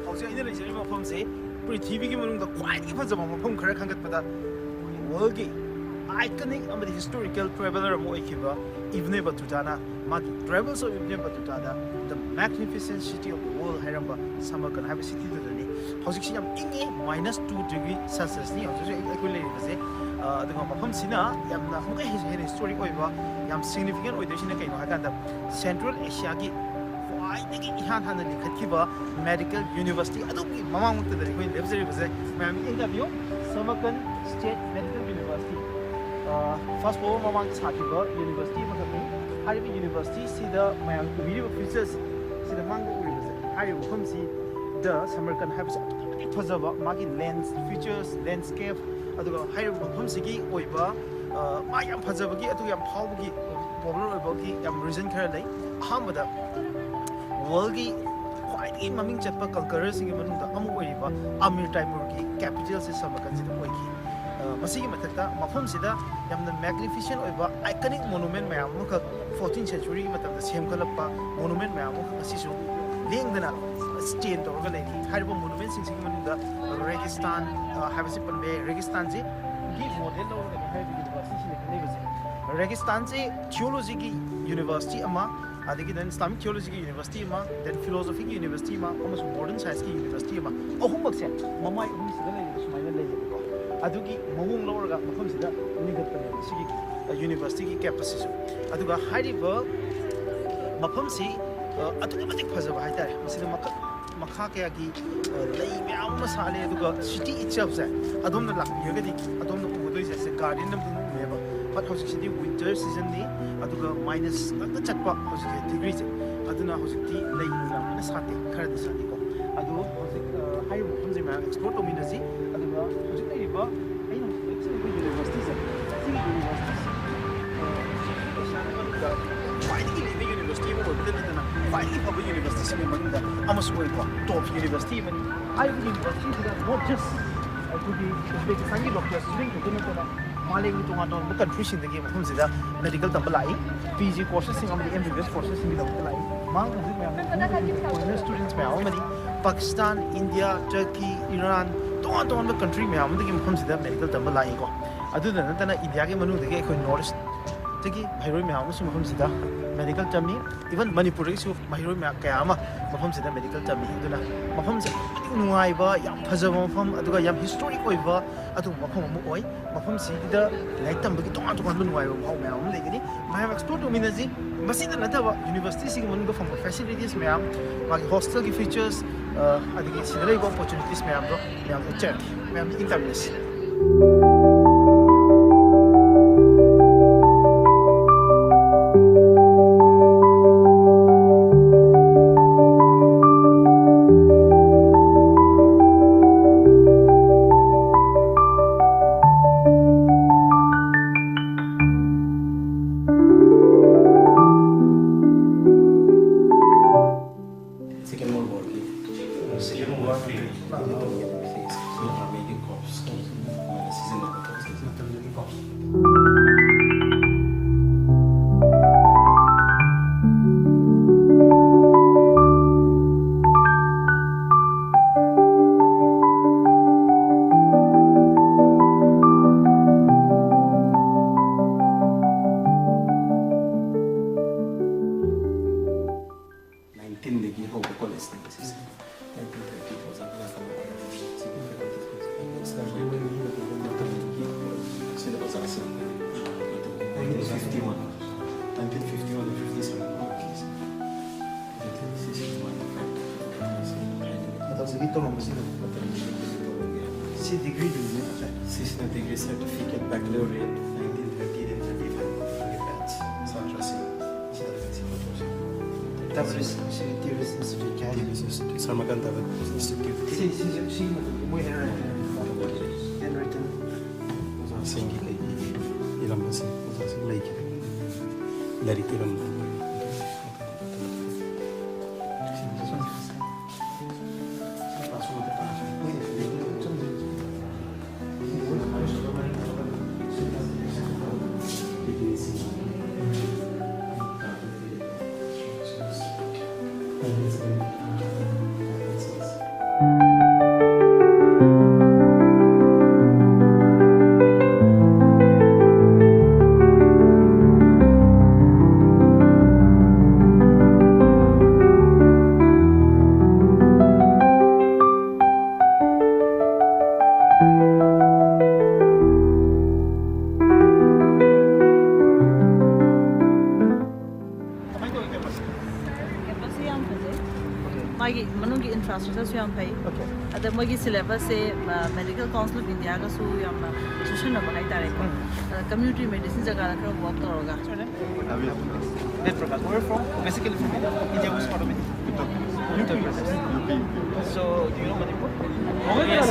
ꯍꯧꯖꯤꯛ ꯑꯩꯅ ꯂꯩꯖꯔꯤꯕ ꯃꯐꯝꯁꯤ ꯄ꯭ꯔꯤꯊꯤꯕꯤꯒꯤ ꯃꯅꯨꯡꯗ ꯈ꯭ꯋꯥꯏꯗꯒꯤ ꯐꯖꯕ ꯃꯐꯝ ꯈꯔ ꯈꯟꯒꯠꯄꯗ, ꯋꯥꯔꯜꯒꯤ ꯑꯥꯏꯀꯅꯤꯛ ꯑꯃꯗꯤ ꯍꯤꯁꯇꯣꯔꯤꯀꯦꯜ ꯇ꯭ꯔꯦꯚꯦꯂꯔ ꯑꯃ ꯑꯣꯏꯈꯤꯕ ꯏꯕꯅꯦ ꯕꯇꯨꯇꯥꯅ ꯃꯥꯒꯤ Travels of Ibn Battuta the The Magnificent City of the World ꯍꯥꯏꯔꯝꯕ ꯁꯃꯔꯀꯟ ꯍꯥꯏꯕ ꯁꯤꯇꯤꯗꯨꯗꯅꯤ꯫ ꯍꯧꯖꯤꯛꯁꯤ ꯌꯥꯝ ꯏꯪꯉꯤ, minus two degree Celsius ꯅꯤ ꯍꯧꯖꯤꯛ ꯍꯧꯖꯤꯛ ꯑꯩꯈꯣꯏ ꯂꯩꯔꯤꯕꯁꯦ꯫ ꯑ, ꯑꯗꯨꯒ ꯃꯐꯝꯁꯤꯅ ꯌꯥꯝꯅ ꯑꯃꯨꯛꯀ ꯍꯦꯟꯅ ꯍꯦꯟꯅ ꯍꯤꯁꯇꯣꯔꯤꯛ ꯑꯣꯏꯕ, ꯌꯥꯝ ꯁꯤꯒꯅꯤꯐꯤꯀꯦꯟ ꯑꯣꯏꯗꯣꯏꯁꯤꯅ ꯀꯩꯅꯣ ꯍꯥꯏꯀꯥꯟꯗ, ꯁꯦꯟꯇ꯭ꯔꯦꯜ ꯑꯦꯁꯤꯌꯥꯒꯤ ꯈ꯭ꯋꯥꯏꯗꯒꯤ ꯏꯍꯥꯟ ꯍꯥꯟꯅ ꯂꯤꯡꯈꯠꯈꯤꯕ ꯃꯦꯗꯤꯀꯦꯜ ꯌꯨꯅꯤꯚꯔꯁꯤꯇꯤ ꯑꯗꯨꯒꯤ ꯃꯃꯥꯡꯃꯛꯇꯗꯅꯤ ꯑꯩꯈꯣꯏꯅ ꯂꯦꯞꯆꯔꯤꯕꯁꯦ꯫ ꯃꯌꯥꯝ ꯌꯦꯡꯕꯤꯌꯨ, ꯁꯃꯔꯀꯟ ꯁ꯭ꯇꯦꯠ ꯃꯦꯗꯤꯀꯦꯜ ꯌꯨꯅꯤꯚꯔꯁꯤꯇꯤ꯫ ꯐꯥꯁ ꯋꯥꯔ ꯃꯃꯥꯡꯗ ꯁꯥꯈꯤꯕ ꯌꯨꯅꯤꯚꯔꯁꯤꯇꯤ ꯑꯃꯈꯛꯅꯤ꯫ ꯍꯥꯏꯔꯤꯕ ꯌꯨꯅꯤꯚꯔꯁꯤꯇꯤꯁꯤꯗ ꯃꯌꯥꯝ ꯎꯕꯤꯔꯤꯕ ꯐꯤꯆꯔꯁ ꯁꯤꯗ ꯃꯥꯡꯗ ꯎꯔꯤꯕꯁꯦ, ꯍꯥꯏꯔꯤꯕ ꯃꯐꯝꯁꯤꯗ ꯁꯃꯔꯀꯟ ꯍꯥꯏꯕꯁꯦ ꯑꯗꯨꯛꯀꯤ ꯃꯇꯤꯛ ꯐꯖꯕ, ꯃꯥꯒꯤ ꯂꯦꯟꯁ ꯐꯤꯆꯔꯁ, ꯂꯦꯟꯁꯀꯦꯞ, ꯑꯗꯨꯒ ꯍꯥꯏꯔꯤꯕ ꯃꯐꯝꯁꯤꯒꯤ ꯑꯣꯏꯕ, ꯑ, ꯃꯥ ꯌꯥꯝ ꯐꯖꯕꯒꯤ ꯑꯗꯨꯒ ꯌꯥꯝ ꯐꯥꯎꯕꯒꯤ ꯄꯣꯄꯨꯂꯔ ꯑꯣꯏꯕꯒꯤ ꯌꯥꯝ ꯔꯤꯖꯟ ꯈꯔ ꯂꯩ꯫ ꯑꯍꯥꯟꯕꯗ, ꯋꯥꯔꯜꯒꯤ ꯈ꯭ꯋꯥꯏꯗꯒꯤ ꯃꯃꯤꯡ ꯆꯠꯄ ꯀꯟꯀꯔꯔꯁꯤꯡꯒꯤ ꯃꯅꯨꯡꯗ ꯑꯃ ꯑꯣꯏꯔꯤꯕ ꯑꯃꯤꯔ ꯇꯥꯏꯃꯨꯔꯒꯤ ꯀꯦꯄꯤꯇꯦꯜꯁꯦ ꯁꯃꯔꯀꯟꯁꯤꯗ ꯑꯣꯏꯈꯤ꯫ ꯑ, ꯃꯁꯤꯒꯤ ꯃꯊꯛꯇ ꯃꯐꯝꯁꯤꯗ ꯌꯥꯝꯅ ꯃꯦꯒꯅꯤꯐꯤꯁꯦꯟ ꯑꯣꯏꯕ ꯑꯥꯏꯀꯅꯤꯛ ꯃꯣꯅꯨꯃꯦꯟ ꯃꯌꯥꯝ ꯑꯃꯈꯛ ꯐꯣꯔꯇꯤꯟ ꯁꯦꯟꯆꯨꯔꯤꯒꯤ ꯃꯇꯝꯗ ꯁꯦꯝꯒꯠꯂꯛꯄ ꯃꯣꯅꯨꯃꯦꯟ ꯃꯌꯥꯝ ꯑꯃꯈꯛ ꯉꯁꯤꯁꯨ ꯂꯦꯡꯗꯅ ꯁ꯭ꯇꯦꯟ ꯇꯧꯔꯒ ꯂꯩꯔꯤ꯫ ꯍꯥꯏꯔꯤꯕ ꯃꯣꯅꯨꯃꯦꯟꯁꯤꯡꯁꯤꯒꯤ ꯃꯅꯨꯡꯗ ꯔꯦꯒꯤꯁꯇꯥꯟ, ꯑ, ꯍꯥꯏꯕꯁꯤ ꯄꯟꯕ ꯌꯥꯏ꯫ ꯔꯦꯒꯤꯁꯇꯥꯟꯁꯤ ꯒꯤ ꯃꯣꯗꯦꯜ ꯂꯧꯔꯒꯅꯤ ꯍꯥꯏꯔꯤꯕ ꯌꯨꯅꯤꯚꯔꯁꯤꯇꯤꯁꯤꯅ ꯈꯟꯅꯔꯤꯕꯁꯦ꯫ ꯔꯦꯒꯤꯁꯇꯥꯟꯁꯤ ꯊꯤꯑꯣꯂꯣꯖꯤꯒꯤ ꯌꯨꯅꯤꯚꯔꯁꯤꯇꯤ ꯑꯃ, ꯑꯗꯒꯤ then ꯏꯁꯂꯥꯃꯤꯛ ꯊꯤꯑꯣꯂꯣꯖꯤꯒꯤ ꯌꯨꯅꯤꯚꯔꯁꯤꯇꯤ ꯑꯃ, then ꯐꯤꯂꯣꯁꯣꯐꯤꯒꯤ ꯌꯨꯅꯤꯚꯔꯁꯤꯇꯤ ꯑꯃ, ꯑꯃꯁꯨꯡ ꯃꯣꯗꯔꯟ ꯁꯥꯏꯟꯁꯀꯤ ꯌꯨꯅꯤꯚꯔꯁꯤꯇꯤ ꯑꯃ, ꯑꯍꯨꯝꯃꯛꯁꯦ ꯃꯃꯥꯏ ꯑꯍꯨꯝꯁꯤꯗ ꯂꯩꯔꯤꯕ ꯁꯨꯃꯥꯏꯅ ꯂꯩꯌꯦꯕꯀꯣ꯫ ꯑꯗꯨꯒꯤ ꯃꯑꯣꯡ ꯂꯧꯔꯒ ꯃꯐꯝꯁꯤꯗ ꯂꯤꯡꯈꯠꯄꯅꯦꯕ ꯁꯤꯒꯤ, ꯑ, ꯌꯨꯅꯤꯚꯔꯁꯤꯇꯤꯒꯤ ꯀꯦꯝꯄꯁꯁꯤꯁꯨ꯫ ꯑꯗꯨꯒ ꯍꯥꯏꯔꯤꯕ ꯃꯐꯝꯁꯤ, ꯑ, ꯑꯗꯨꯛꯀꯤ ꯃꯇꯤꯛ ꯐꯖꯕ ꯍꯥꯏꯇꯥꯔꯦ꯫ ꯃꯁꯤꯗ ꯃꯈꯜ ꯃꯈꯥ ꯀꯌꯥꯒꯤ, ꯑ, ꯂꯩ ꯃꯌꯥꯝ ꯑꯃ ꯁꯥꯠꯂꯦ꯫ ꯑꯗꯨꯒ city itself ꯁꯦ ꯑꯗꯣꯝꯅ ꯂꯥꯛꯄꯤꯔꯒꯗꯤ ꯑꯗꯣꯝꯅ ꯎꯒꯗꯣꯏꯁꯦ, ꯁꯦ garden ꯑꯃꯗꯤ ꯎꯅꯦꯕ꯫ But ꯍꯧꯖꯤꯛꯁꯤꯗꯤ winter season ꯅꯤ, ꯑꯗꯨꯒ minus ꯉꯥꯛꯇ ꯆꯠꯄ ꯍꯧꯖꯤꯛꯁꯦ degree ꯁꯦ꯫ ꯑꯗꯨꯅ ꯍꯧꯖꯤꯛꯇꯤ ꯂꯩ ꯌꯥꯝꯅ ꯁꯥꯠꯇꯦ, ꯈꯔꯗꯤ ꯁꯥꯠꯂꯤꯀꯣ꯫ ꯑꯗꯣ ꯍꯧꯖꯤꯛ, ꯑ, ꯍꯥꯏꯔꯤꯕ ꯃꯐꯝꯁꯦ ꯃꯌꯥꯝ explore ꯇꯧꯃꯤꯟꯅꯁꯤ꯫ ꯑꯗꯨꯒ ꯍꯧꯖꯤꯛ ꯂꯩꯔꯤꯕ ꯑꯩꯅ ꯍꯧꯖꯤꯛ ꯂꯩꯔꯤꯕ university ꯁꯦ, ꯁꯤꯒꯤ university ꯁꯦ, ꯑ, ꯑꯦꯁꯤꯌꯥꯒꯤ ꯃꯅꯨꯡꯗ ꯈ꯭ꯋꯥꯏꯗꯒꯤ ꯂꯤꯡꯕ university ꯑꯃ ꯑꯣꯏꯕꯇ ꯅꯠꯇꯅ ꯈ꯭ꯋꯥꯏꯗꯒꯤ ꯐꯕ university ꯁꯤꯡꯒꯤ ꯃꯅꯨꯡꯗ ꯑꯃꯁꯨ ꯑꯣꯏꯀꯣ꯫ Top university ꯑꯃꯅꯤ꯫ ꯍꯥꯏꯔꯤꯕ university ꯁꯤꯗ not just ꯑꯩꯈꯣꯏꯒꯤ ꯎꯖꯕꯦꯀꯤꯁꯇꯥꯟꯒꯤ doctor student ꯈꯛꯇ ꯅꯠꯇꯅ ꯃꯥꯂꯦꯝꯒꯤ ꯇꯣꯉꯥꯟ ꯇꯣꯉꯥꯟꯕ country ꯁꯤꯡꯗꯒꯤ ꯃꯐꯝꯁꯤꯗ medical ꯇꯝꯕ ꯂꯥꯛꯏ꯫ P G courses ꯁꯤꯡ ꯑꯃꯗꯤ M B B S courses ꯁꯤꯡꯒꯤꯗꯃꯛꯇ ꯂꯥꯛꯏ꯫ ꯃꯍꯥꯛ ꯍꯧꯖꯤꯛ ꯃꯌꯥꯝꯅ ꯈꯪꯅꯔꯤꯕ foreigner students ꯃꯌꯥꯝ ꯑꯃꯅꯤ꯫ ꯄꯥꯀꯤꯁꯇꯥꯟ, ꯏꯟꯗꯤꯌꯥ, ꯇꯔꯀꯤ, ꯏꯔꯥꯟ, ꯇꯣꯉꯥꯟ ꯇꯣꯉꯥꯟꯕ country ꯃꯌꯥꯝ ꯑꯃꯗꯒꯤ ꯃꯐꯝꯁꯤꯗ medical ꯇꯝꯕ ꯂꯥꯛꯏꯀꯣ꯫ ꯑꯗꯨꯗ ꯅꯠꯇꯅ ꯏꯟꯗꯤꯌꯥꯒꯤ ꯃꯅꯨꯡꯗꯒꯤ ꯑꯩꯈꯣꯏ North East ꯇꯒꯤ ꯃꯍꯩꯔꯣꯏ ꯃꯌꯥꯝ ꯑꯃꯁꯨ ꯃꯐꯝꯁꯤꯗ medical ꯇꯝꯃꯤ꯫ Even ꯃꯅꯤꯄꯨꯔꯗꯒꯤꯁꯨ ꯃꯍꯩꯔꯣꯏ ꯃꯌꯥꯝ, ꯀꯌꯥ ꯑꯃ ꯃꯐꯝꯁꯤꯗ medical ꯇꯝꯃꯤ꯫ ꯑꯗꯨꯅ ꯃꯐꯝꯁꯦ ꯑꯗꯨꯛꯀꯤ ꯃꯇꯤꯛ ꯅꯨꯡꯉꯥꯏꯕ, ꯌꯥꯝ ꯐꯖꯕ ꯃꯐꯝ, ꯑꯗꯨꯒ ꯌꯥꯝ historic ꯑꯣꯏꯕ ꯑꯗꯨꯒꯨꯝꯕ ꯃꯐꯝ ꯑꯃ ꯑꯣꯏ꯫ ꯃꯐꯝꯁꯤꯗ ꯂꯥꯏꯔꯤꯛ ꯇꯝꯕꯒꯤ ꯇꯣꯉꯥꯟ ꯇꯣꯉꯥꯟꯕ ꯅꯨꯡꯉꯥꯏꯕ ꯃꯍꯥꯎ ꯃꯌꯥꯝ ꯑꯃ ꯂꯩꯒꯅꯤ꯫ ꯃꯌꯥꯝ explore ꯇꯧꯃꯤꯟꯅꯁꯤ꯫ ꯃꯁꯤꯗ ꯅꯠꯇꯕ university ꯁꯤꯒꯤ ꯃꯅꯨꯡꯗ ꯐꯪꯕ facilities ꯃꯌꯥꯝ, ꯃꯥꯒꯤ hostel ꯒꯤ features, ꯑ, ꯑꯗꯒꯤ ꯁꯤꯗ ꯂꯩꯕ opportunities ꯃꯌꯥꯝꯗꯣ ꯃꯌꯥꯝꯗ ꯆꯠꯀꯦ꯫ ꯃꯌꯥꯝꯗ ꯏꯟꯇꯔꯅꯦꯁ꯫ Second World War ꯒꯤ, Second World War ꯒꯤ ꯃꯇꯝꯒꯤ ꯃꯇꯝꯒꯤ ꯃꯦꯗꯤꯛ ꯀꯣꯔꯞꯁꯀꯤ ꯁꯤꯖꯤꯟꯅꯕ ꯄꯣꯠ ꯆꯩꯁꯦ꯫ ꯃꯇꯝꯗꯨꯒꯤ ꯀꯣꯔꯞꯁ꯫ Nineteenth ꯗꯒꯤ ꯍꯧꯕ ꯀꯣꯂꯦꯖꯅꯦꯕ ꯁꯤꯁꯦ꯫ Nineteen thirty ꯑꯣꯖꯥ ꯀꯅꯥ ꯀꯅꯥ ꯑꯣꯏꯔꯝꯃꯤ? ꯁꯤꯒꯤ faculty ꯁꯤꯡꯁꯦ꯫ Excursion ꯃꯣꯏ ꯃꯔꯤ ꯃꯇꯝꯗ ꯃꯇꯝꯗꯨꯒꯤ ꯁꯤꯗ ꯑꯣꯖꯥꯁꯤꯡ꯫ Nineteen fifty one, nineteen fifty one ꯗ fifty seven ꯐꯥꯎꯕꯒꯤꯁꯦ꯫ Nineteen sixty one ꯗ ꯍꯧꯖꯤꯛꯀꯤ ꯇꯧꯔꯝꯕꯁꯤꯅ ꯃꯇꯝ ꯁꯤ ꯗꯤꯒ꯭ꯔꯤꯗꯨꯅꯤ ꯅꯠꯇ꯭ꯔꯥ? ꯁꯤꯁꯤꯅ ꯗꯤꯒ꯭ꯔꯤ ꯁꯥꯔꯇꯤꯐꯤꯀꯦꯠ ꯕꯦꯀꯂꯣꯔꯤꯌꯦꯠ ꯅꯥꯏꯟꯇꯤꯟ ꯊꯥꯔꯇꯤꯗꯒꯤ ꯊꯥꯔꯇꯤ ꯐꯥꯏꯚ ꯐꯥꯎꯒꯤ ꯕꯦꯠꯆ ꯁꯥꯇ꯭ꯔꯁꯤꯡ꯫ ꯁꯤ ꯇꯥꯕ꯭ꯔꯤꯁ ꯁꯤ ꯇꯤꯕ꯭ꯔꯤꯁ ꯏꯟꯁꯇꯤꯇ꯭ꯌꯨꯠꯀꯤ ꯍꯥꯏꯁꯦ꯫ ꯇꯤꯕ꯭ꯔꯤꯁ ꯏꯟꯁꯇꯤꯇ꯭ꯌꯨꯠ, ꯁꯔꯃꯀꯥꯟꯇ ꯏꯟꯁꯇꯤꯇ꯭ꯌꯨꯠ꯫ ꯁꯤ ꯁꯤꯁꯨ ꯁꯤꯒꯤ ꯃꯇꯝꯗ ꯃꯣꯏ ꯍꯦꯟ ꯔꯥꯏꯇꯤꯡ꯫ ꯑꯣꯖꯥꯁꯤꯡꯒꯤ ꯂꯩ ꯏꯔꯝꯕꯁꯤꯡ ꯑꯣꯖꯥꯁꯤꯡ ꯂꯩꯈꯤꯕ ꯂꯥꯏꯔꯤꯛ ꯏꯔꯝꯕ꯫ ꯀꯦꯝꯄꯁꯁꯤ ꯌꯥꯝ ꯐꯖꯩ꯫ ꯃꯥꯒꯤ ꯃꯅꯨꯡꯒꯤ ꯏꯟꯐ꯭ꯔꯥꯁ꯭ꯇ꯭ꯔꯛꯆꯔꯁꯨ ꯌꯥꯝ ꯐꯩ꯫ ꯑꯗ ꯃꯣꯏꯒꯤ ꯁꯤꯂꯦꯕꯁꯁꯦ, ꯑ, ꯃꯦꯗꯤꯀꯦꯜ ꯀꯥꯎꯟꯁꯤꯜ ꯑꯣꯐ ꯏꯟꯗꯤꯌꯥꯒꯁꯨ ꯌꯥꯝꯅ ꯆꯨꯁꯟꯅꯕ ꯍꯥꯏꯇꯥꯔꯦꯀꯣ꯫ ꯑꯗ ꯀꯝꯃ꯭ꯌꯨꯅꯤꯇꯤ ꯃꯦꯗꯤꯁꯤꯟ ꯖꯒꯥꯗ ꯈꯔ ꯋꯥꯛ ꯇꯧꯔꯒ꯫ Dev Prakash, where from? Basically from India. India, which part of India? Uttar Pradesh. Uttar Pradesh. U P, U P. So, do you know Manipur? Yes.